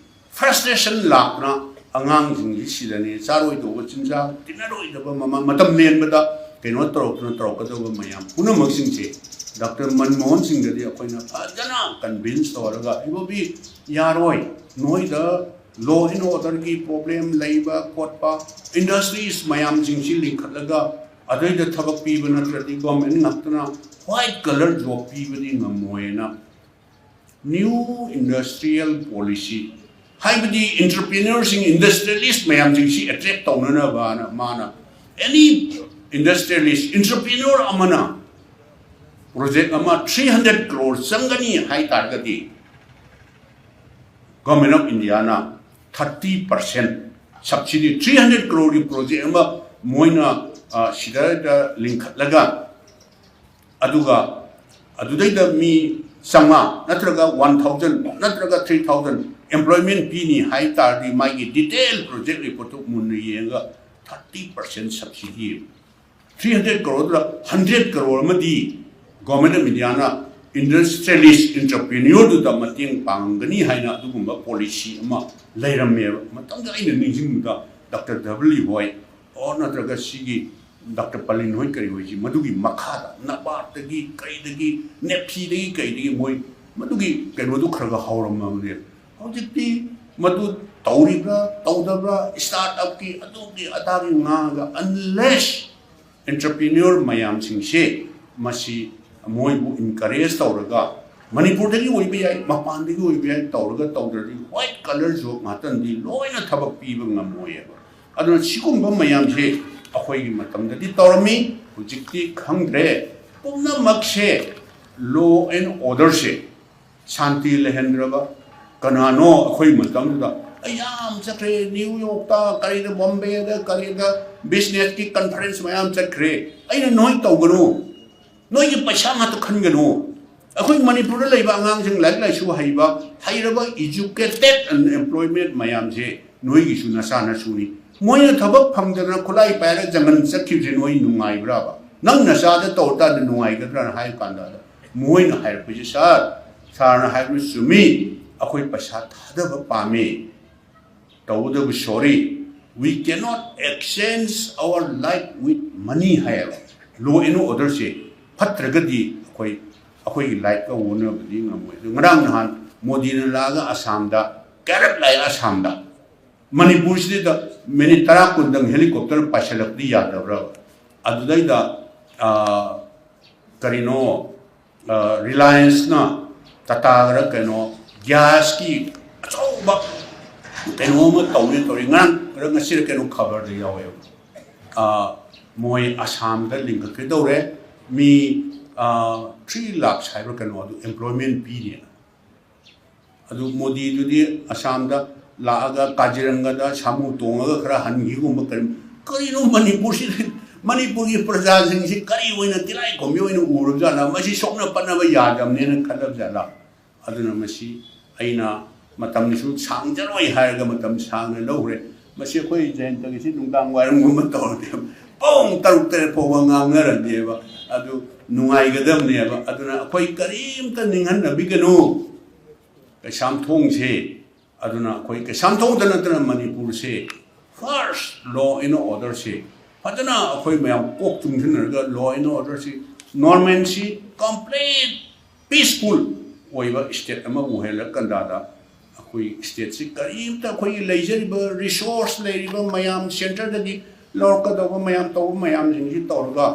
ꯐ꯭ꯔꯁꯇ꯭ꯔꯦꯁꯟ ꯂꯥꯛꯇꯅ ꯑꯉꯥꯡꯁꯤꯡꯁꯤ ꯁꯤꯗꯅꯦ ꯆꯥꯔꯣꯏꯗꯧꯕ ꯆꯤꯟꯖꯥꯛ, ꯇꯤꯟꯅꯔꯣꯏꯗꯕ ꯃꯃꯥ, ꯃꯇꯝ ꯂꯦꯟꯕꯗ ꯀꯩꯅꯣ ꯇꯧꯔꯛꯇꯅ ꯇꯧꯔꯛꯀꯗꯧꯕ ꯃꯌꯥꯝ ꯄꯨꯝꯅꯃꯛꯁꯤꯡꯁꯦ ꯗꯥꯛꯇꯔ ꯃꯟꯃꯣꯍꯟ ꯁꯤꯡꯗꯗꯤ ꯑꯩꯈꯣꯏꯅ ꯐꯖꯅ ꯀꯟꯚꯤꯟꯁ ꯇꯧꯔꯒ, "ꯑꯩꯕꯣꯕꯤ, ꯌꯥꯔꯣꯏ, ꯅꯣꯏꯗ ꯂꯣ ꯑꯦꯟ ꯑꯣꯔꯗꯔꯒꯤ ꯄ꯭ꯔꯣꯕ꯭ꯂꯦꯝ ꯂꯩꯕ ꯈꯣꯠꯄ, ꯏꯟꯗꯁꯇ꯭ꯔꯤꯁ ꯃꯌꯥꯝꯁꯤꯡꯁꯤ ꯂꯤꯡꯈꯠꯂꯒ ꯑꯗꯩꯗ ꯊꯕꯛ ꯄꯤꯕ ꯅꯠꯇ꯭ꯔꯗꯤ ꯒꯣꯔꯃꯦꯟ ꯉꯥꯛꯇꯅ ꯋꯥꯏꯠ ꯀꯂꯔ ꯖꯣꯕ ꯄꯤꯕꯗꯤ ꯉꯝꯃꯣꯏꯅ ꯅ꯭ꯌꯨ ꯏꯟꯗꯁꯇ꯭ꯔꯤꯌꯦꯜ ꯄꯣꯂꯤꯁꯤ, ꯍꯥꯏꯕꯗꯤ ꯏꯟꯇꯔꯄ꯭ꯔꯤꯅꯔꯁꯤꯡ, ꯏꯟꯗꯁꯇ꯭ꯔꯤꯌꯦꯂꯤꯁ ꯃꯌꯥꯝꯁꯤꯡꯁꯤ ꯑꯦꯇ꯭ꯔꯦꯛ ꯇꯧꯅꯅꯕꯅ ꯃꯥꯅ ꯑꯦꯅꯤ ꯏꯟꯗꯁꯇ꯭ꯔꯤꯌꯦꯂꯤꯁ, ꯏꯟꯇꯔꯄ꯭ꯔꯤꯅꯔ ꯑꯃꯅ ꯄ꯭ꯔꯣꯖꯦꯛ ꯑꯃ ꯊ꯭ꯔꯤ ꯍꯟꯗ꯭ꯔꯦꯠ ꯀ꯭ꯔꯣꯔ ꯆꯪꯒꯅꯤ ꯍꯥꯏ ꯇꯥꯔꯒꯗꯤ government of Indian thirty percent subsidy, three hundred ꯀ꯭ꯔꯣꯔꯒꯤ ꯄ꯭ꯔꯣꯖꯦꯛ ꯑꯃ ꯃꯣꯏꯅ ꯁꯤꯗ ꯂꯤꯡꯈꯠꯂꯒ ꯑꯗꯨꯒ ꯑꯗꯨꯗꯩꯗ ꯃꯤ ꯆꯥꯝꯃꯉꯥ ꯅꯠꯇ꯭ꯔꯒ ꯋꯥꯟ ꯊꯥꯎꯖꯟ ꯅꯠꯇ꯭ꯔꯒ ꯊ꯭ꯔꯤ ꯊꯥꯎꯖꯟ ꯑꯦꯝꯄ꯭ꯂꯣꯏꯃꯦꯟ ꯄꯤꯅꯤ ꯍꯥꯏ ꯇꯥꯔꯗꯤ ꯃꯥꯒꯤ ꯗꯤꯇꯦꯜ ꯄ꯭ꯔꯣꯖꯦꯛ ꯔꯤꯄꯣꯔꯠꯇꯨ ꯃꯨꯟꯅ ꯌꯦꯡꯉꯒ thirty percent subsidy, three hundred ꯀ꯭ꯔꯣꯔꯗꯨꯗ hundred crore ꯑꯃꯗꯤ ꯒꯣꯔꯃꯦꯟ ꯑꯣꯐ ꯏꯟꯗꯤꯌꯥꯅ ꯏꯟꯗꯁꯇ꯭ꯔꯤꯌꯦꯂꯤꯁ, ꯏꯟꯇꯔꯄ꯭ꯔꯤꯅ꯭ꯌꯣꯔꯗꯨꯗ ꯃꯇꯦꯡ ꯄꯥꯡꯒꯅꯤ ꯍꯥꯏꯅ ꯑꯗꯨꯒꯨꯝꯕ ꯄꯣꯂꯤꯁꯤ ꯑꯃ ꯂꯩꯔꯝꯃꯦꯕ꯫ ꯃꯇꯝꯗ ꯑꯩꯅ ꯅꯤꯡꯁꯤꯡꯕꯗ ꯗꯥꯛꯇꯔ ꯗꯕꯂꯤ ꯍꯣꯏ, ꯑꯣꯔ ꯅꯠꯇ꯭ꯔꯒ ꯁꯤꯒꯤ ꯗꯥꯛꯇꯔ ꯄꯂꯤꯟ ꯍꯣꯏ ꯀꯔꯤ ꯍꯣꯏꯁꯤ ꯃꯗꯨꯒꯤ ꯃꯈꯥꯗ ꯅꯕꯥꯔꯠꯇꯒꯤ ꯀꯩꯗꯒꯤ ꯅꯦꯞꯐꯤꯗꯒꯤ ꯀꯩꯗꯒꯤ ꯃꯣꯏ ꯃꯗꯨꯒꯤ ꯀꯩꯅꯣꯗꯨ ꯈꯔ ꯈꯔ ꯍꯧꯔꯝꯃꯕꯅꯦ꯫ ꯍꯧꯖꯤꯛꯇꯤ ꯃꯗꯨ ꯇꯧꯔꯤꯕ꯭ꯔꯥ ꯇꯧꯗꯕ꯭ꯔꯥ, ꯁ꯭ꯇꯥꯔꯠ ꯑꯞꯀꯤ ꯑꯗꯨꯒꯤ ꯑꯗꯥꯒꯤ ꯉꯥꯡꯉꯒ, ꯑꯟꯂꯦꯁ ꯑꯦꯟꯇꯔꯄ꯭ꯔꯤꯅ꯭ꯌꯣꯔ ꯃꯌꯥꯝꯁꯤꯡꯁꯦ ꯃꯁꯤ ꯃꯣꯏꯕꯨ ꯏꯟꯀꯔꯦꯖ ꯇꯧꯔꯒ, ꯃꯅꯤꯄꯨꯔꯗꯒꯤ ꯑꯣꯏꯕ ꯌꯥꯏ, ꯃꯄꯥꯟꯗꯒꯤ ꯑꯣꯏꯕ ꯌꯥꯏ, ꯇꯧꯔꯒ ꯇꯧꯗ꯭ꯔꯗꯤ ꯋꯥꯏꯠ ꯀꯂꯔ ꯖꯣꯕ ꯉꯥꯛꯇꯅꯗꯤ ꯂꯣꯏꯅ ꯊꯕꯛ ꯄꯤꯕ ꯉꯝꯃꯣꯏꯑꯕ꯫ ꯑꯗꯨꯅ ꯁꯤꯒꯨꯝꯕ ꯃꯌꯥꯝꯁꯦ ꯑꯩꯈꯣꯏꯒꯤ ꯃꯇꯝꯗꯗꯤ ꯇꯧꯔꯝꯃꯤ, ꯍꯧꯖꯤꯛꯇꯤ ꯈꯪꯗ꯭ꯔꯦ꯫ ꯄꯨꯝꯅꯃꯛꯁꯦ ꯂꯣ ꯑꯦꯟ ꯑꯣꯔꯗꯔꯁꯦ ꯁꯥꯟꯇꯤ ꯂꯩꯍꯟꯗ꯭ꯔꯕ ꯀꯅꯥꯅꯣ? ꯑꯩꯈꯣꯏ ꯃꯇꯝꯗꯨꯗ ꯑꯩ ꯌꯥꯝ ꯆꯠꯈ꯭ꯔꯦ, ꯅ꯭ꯌꯨ ꯌꯣꯔꯛꯇ, ꯀꯔꯤꯗ, ꯕꯣꯝꯕꯦꯗ, ꯀꯔꯤꯗ, ꯕꯤꯖꯤꯅꯦꯁꯀꯤ ꯀꯟꯐꯔꯦꯟꯁ ꯃꯌꯥꯝ ꯆꯠꯈ꯭ꯔꯦ꯫ ꯑꯩꯅ ꯅꯣꯏ ꯇꯧꯒꯅꯨ, ꯅꯣꯏꯒꯤ ꯄꯩꯁꯥ ꯉꯥꯛꯇ ꯈꯟꯒꯅꯨ꯫ ꯑꯩꯈꯣꯏ ꯃꯅꯤꯄꯨꯔꯗ ꯂꯩꯕ ꯑꯉꯥꯡꯁꯤꯡ, ꯂꯥꯏꯔꯤꯛ ꯂꯥꯏꯁꯨ ꯍꯩꯕ, ꯍꯩꯔꯕ, educated and employment ꯃꯌꯥꯝꯁꯦ ꯅꯣꯏꯒꯤꯁꯨ ꯅꯆꯥ ꯅꯁꯨꯅꯤ꯫ ꯃꯣꯏꯅ ꯊꯕꯛ ꯐꯪꯗꯗꯅ ꯈꯨꯠꯂꯥꯏ ꯄꯥꯏꯔꯒ ꯖꯪꯒꯜ ꯆꯠꯈꯤꯕꯁꯦ ꯅꯣꯏ ꯅꯨꯡꯉꯥꯏꯕ꯭ꯔꯥꯕ? ꯅꯪ ꯅꯆꯥꯗ ꯇꯧꯔ ꯇꯥꯔꯗꯤ ꯅꯨꯡꯉꯥꯏꯒꯗ꯭ꯔꯥꯅ ꯍꯥꯏꯕ ꯀꯥꯟꯗ, ꯃꯣꯏꯅ ꯍꯥꯏꯔꯛꯄꯁꯦ, "ꯁꯥꯔ, ꯁꯥꯔꯅ ꯍꯥꯏꯕꯗꯨ ꯆꯨꯝꯃꯤ, ꯑꯩꯈꯣꯏ ꯄꯩꯁꯥ ꯊꯥꯗꯕ ꯄꯥꯝꯃꯤ, ꯇꯧꯕꯇꯕꯨ, sorry, we cannot exchange our life with money" ꯍꯥꯏꯌꯦꯕ꯫ Law and orderꯁꯦ ꯐꯠꯇ꯭ꯔꯒꯗꯤ ꯑꯩꯈꯣꯏ, ꯑꯩꯈꯣꯏꯒꯤ ꯂꯥꯏꯐꯀ ꯑꯣꯟꯅꯕꯗꯤ ꯉꯝꯃꯣꯏ꯫ ꯑꯗꯨ ꯉꯔꯥꯡ ꯅꯍꯥꯟ ꯃꯣꯗꯤꯅ ꯂꯥꯛꯑꯒ ꯑꯁꯥꯝꯗ, ꯀꯌꯥꯔꯛ ꯂꯥꯛꯑꯦ ꯑꯁꯥꯝꯗ, ꯃꯅꯤꯄꯨꯔꯁꯤꯗ ꯃꯤꯅꯤꯠ ꯇꯔꯥ ꯀꯨꯟꯗꯪ ꯍꯦꯂꯤꯀꯣꯞꯇꯔ ꯄꯥꯏꯁꯤꯜꯂꯛꯄꯗꯤ ꯌꯥꯗꯕ꯭ꯔꯕ? ꯑꯗꯨꯗꯩꯗ, ꯑꯥ, ꯀꯔꯤꯅꯣ, ꯑꯥ, ꯔꯤꯂꯥꯌꯟꯁꯅ ꯇꯥꯇꯥꯒꯔ ꯀꯩꯅꯣ ꯒ꯭ꯌꯥꯁꯀꯤ ꯑꯆꯧꯕ ꯀꯩꯅꯣ ꯑꯃ ꯇꯧꯅꯤ ꯇꯧꯔꯤ꯫ ꯉꯔꯥꯡ ꯈꯔ ꯉꯁꯤꯔ ꯀꯩꯅꯣ ꯈꯕꯔꯗ ꯌꯥꯎꯋꯦꯕ꯫ ꯑꯥ, ꯃꯣꯏ ꯑꯁꯥꯝꯗ ꯂꯤꯡꯈꯠꯀꯦ ꯇꯧꯔꯦ꯫ ꯃꯤ, ꯑꯥ, ꯊ꯭ꯔꯤ ꯂꯥꯛꯁ ꯍꯥꯏꯕ꯭ꯔꯥ ꯀꯩꯅꯣ ꯑꯗꯨ employment ꯄꯤꯅꯦꯅ꯫ ꯑꯗꯨ ꯃꯣꯗꯤꯗꯨꯗꯤ ꯑꯁꯥꯝꯗ ꯂꯥꯛꯑꯒ ꯀꯥꯖꯤꯔꯪꯒꯗ ꯁꯥꯃꯨ ꯇꯣꯡꯉꯒ ꯈꯔ ꯍꯟꯈꯤꯒꯨꯝꯕ ꯀꯔꯤ, ꯀꯔꯤꯅꯣ ꯃꯅꯤꯄꯨꯔꯁꯤ, ꯃꯅꯤꯄꯨꯔꯒꯤ ꯄ꯭ꯔꯖꯥꯁꯤꯡꯁꯤ ꯀꯔꯤ ꯑꯣꯏꯅ ꯇꯤꯂꯥꯏꯈꯣꯝꯕꯤ ꯑꯣꯏꯅ ꯎꯔꯕ ꯖꯥꯠꯂꯥ? ꯃꯁꯤ ꯁꯣꯛꯅ ꯄꯟꯅꯕ ꯌꯥꯗꯕꯅꯦꯅ ꯈꯜꯂꯕ ꯖꯥꯠꯂꯥ? ꯑꯗꯨꯅ ꯃꯁꯤ ꯑꯩꯅ ꯃꯇꯝꯁꯨ ꯁꯥꯡꯖꯔꯣꯏ ꯍꯥꯏꯔꯒ ꯃꯇꯝ ꯁꯥꯡꯅ ꯂꯧꯈ꯭ꯔꯦ꯫ ꯃꯁꯤ ꯑꯩꯈꯣꯏ ꯖꯌꯟꯇꯒꯤꯁꯤ ꯅꯨꯡꯗꯥꯡ ꯋꯥꯏꯔꯝꯒꯨꯝꯕ ꯇꯧꯔꯗꯤ ꯄꯨꯡ ꯇꯔꯨꯛ ꯇꯔꯦꯠ ꯐꯥꯎꯕ ꯉꯥꯡꯅꯔꯗꯤꯕ ꯑꯗꯨ ꯅꯨꯡꯉꯥꯏꯒꯗꯕꯅꯦꯕ꯫ ꯑꯗꯨꯅ ꯑꯩꯈꯣꯏ ꯀꯔꯤꯝꯇ ꯅꯤꯡꯍꯟꯅꯕꯤꯒꯅꯨ꯫ ꯀꯩꯁꯥꯝꯊꯣꯡꯁꯦ, ꯑꯗꯨꯅ ꯑꯩꯈꯣꯏ ꯀꯩꯁꯥꯝꯊꯣꯡꯗ ꯅꯠꯇꯅ ꯃꯅꯤꯄꯨꯔꯁꯦ first law and orderꯁꯦ ꯐꯖꯅ ꯑꯩꯈꯣꯏ ꯃꯌꯥꯝ ꯀꯣꯛ ꯆꯨꯡꯁꯤꯟꯅꯔꯒ law and orderꯁꯤ, normalcy, complete peaceful ꯑꯣꯏꯕ state ꯑꯃ ꯑꯣꯏꯍꯜꯂ ꯀꯥꯟꯗ ꯑꯩꯈꯣꯏ stateꯁꯤ ꯀꯔꯤꯝꯇ ꯑꯩꯈꯣꯏꯒꯤ ꯂꯩꯖꯔꯤꯕ resource ꯂꯩꯔꯤꯕ ꯃꯌꯥꯝ centreꯗꯒꯤ ꯂꯧꯔꯛꯀꯗꯧꯕ ꯃꯌꯥꯝ ꯇꯧꯕ ꯃꯌꯥꯝꯁꯤꯡꯁꯤ ꯇꯧꯔꯒ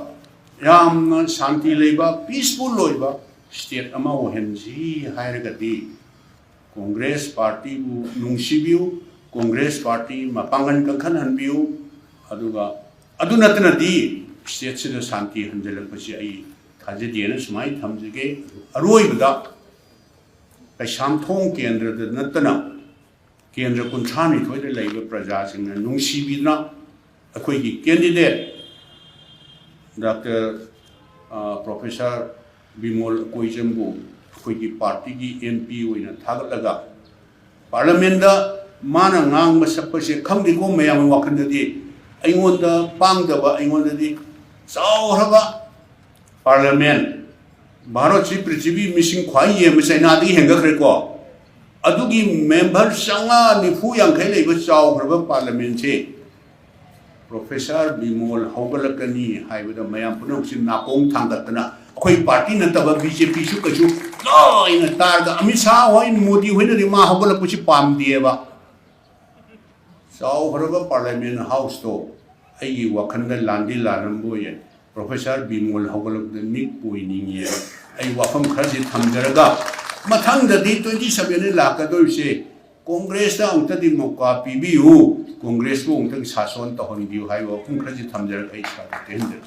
ꯌꯥꯝꯅ ꯁꯥꯟꯇꯤ ꯂꯩꯕ peaceful ꯑꯣꯏꯕ state ꯑꯃ ꯑꯣꯏꯍꯟꯁꯤ ꯍꯥꯏꯔꯒꯗꯤ Congress partyꯕꯨ ꯅꯨꯡꯁꯤꯕꯤꯌꯨ, Congress party ꯃꯄꯥꯡꯒꯜ ꯀꯟꯈꯠꯍꯟꯕꯤꯌꯨ, ꯑꯗꯨꯒ ꯑꯗꯨ ꯅꯠꯇꯅꯗꯤ stateꯁꯤꯗ ꯁꯥꯟꯇꯤ ꯍꯟꯖꯤꯜꯂꯛꯄꯁꯤ ꯑꯩ ꯊꯥꯖꯗꯦꯅ ꯁꯨꯃꯥꯏꯅ ꯊꯝꯖꯒꯦ꯫ ꯑꯗꯨ ꯑꯔꯣꯏꯕꯗ ꯀꯩꯁꯥꯝꯊꯣꯡ ꯀꯦꯟꯗ꯭ꯔꯗ ꯅꯠꯇꯅ ꯀꯦꯟꯗ꯭ꯔ ꯀꯨꯟꯊ꯭ꯔꯥꯅꯤꯊꯣꯏꯗ ꯂꯩꯕ ꯄ꯭ꯔꯖꯥꯁꯤꯡꯅ ꯅꯨꯡꯁꯤꯕꯤꯗꯨꯅ ꯑꯩꯈꯣꯏꯒꯤ candidate Doctor, ꯑ, Professor ꯕꯤꯃꯣꯜ ꯑꯀꯣꯏꯖꯝꯕꯨ ꯑꯩꯈꯣꯏꯒꯤ party ꯒꯤ M P ꯑꯣꯏꯅ ꯊꯥꯒꯠꯂꯒ parliament ꯇ ꯃꯥꯅ ꯉꯥꯡꯕ ꯁꯛꯄꯁꯦ ꯈꯪꯗꯦꯀꯣ, ꯃꯌꯥꯝꯒꯤ ꯋꯥꯈꯜꯗꯗꯤ ꯑꯩꯉꯣꯟꯗ ꯄꯥꯡꯗꯕ, ꯑꯩꯉꯣꯟꯗꯗꯤ ꯆꯥꯎꯈ꯭ꯔꯕ parliament, ꯚꯥꯔꯠꯁꯤ ꯄ꯭ꯔꯤꯊꯤꯕꯤ ꯃꯤꯁꯤꯡ ꯈ꯭ꯋꯥꯏ ꯌꯥꯝꯕ ꯆꯩꯅꯥꯗꯒꯤ ꯍꯦꯟꯒꯠꯈ꯭ꯔꯦꯀꯣ꯫ ꯑꯗꯨꯒꯤ member ꯆꯥꯝꯃꯉꯥ ꯅꯤꯐꯨ ꯌꯥꯡꯈꯩ ꯂꯩꯕ ꯆꯥꯎꯈ꯭ꯔꯕ parliament ꯁꯦ Professor ꯕꯤꯃꯣꯜ ꯍꯧꯒꯠꯂꯛꯀꯅꯤ ꯍꯥꯏꯕꯗ ꯃꯌꯥꯝ ꯄꯨꯝꯅꯃꯛꯁꯤ ꯅꯥꯀꯣꯡ ꯊꯥꯡꯒꯠꯇꯅ, ꯑꯩꯈꯣꯏ party ꯅꯠꯇꯕ B J P ꯁꯨ ꯀꯩꯁꯨ ꯂꯣꯏꯅ ꯇꯥꯔꯒ, ꯑꯃꯤꯠ ꯁꯥꯍ ꯍꯣꯏ, ꯃꯣꯗꯤ ꯍꯣꯏꯅꯗꯤ ꯃꯥ ꯍꯧꯒꯠꯂꯛꯄꯁꯤ ꯄꯥꯝꯗꯦꯕ꯫ ꯆꯥꯎꯈ꯭ꯔꯕ parliament house ꯇꯣ ꯑꯩꯒꯤ ꯋꯥꯈꯜꯗ ꯂꯥꯟꯗꯤ ꯂꯥꯜꯂꯝꯕ ꯌꯥꯏ꯫ Professor ꯕꯤꯃꯣꯜ ꯍꯧꯒꯠꯂꯛꯄꯗ ꯃꯤꯠ ꯑꯣꯏꯅꯤꯡꯉꯦ꯫ ꯑꯩ ꯋꯥꯐꯝ ꯈꯔꯁꯤ ꯊꯝꯖꯔꯒ, ꯃꯊꯪꯗꯗꯤ twenty seven ꯗ ꯂꯥꯛꯀꯗꯧꯔꯤꯁꯦ Congress ꯇ ꯑꯃꯨꯛꯇꯗꯤ ꯃꯧꯀꯥ ꯄꯤꯕꯤꯌꯨ, Congress ꯄꯨ ꯑꯃꯨꯛꯇꯪ ꯁꯥꯁꯣꯟ ꯇꯧꯍꯟꯕꯤꯌꯨ ꯍꯥꯏꯕ ꯋꯥꯐꯝ ꯈꯔꯁꯤ ꯊꯝꯖꯔꯒ ꯑꯩ ꯏꯁꯥꯗ ꯇꯦꯟꯖꯔꯦ꯫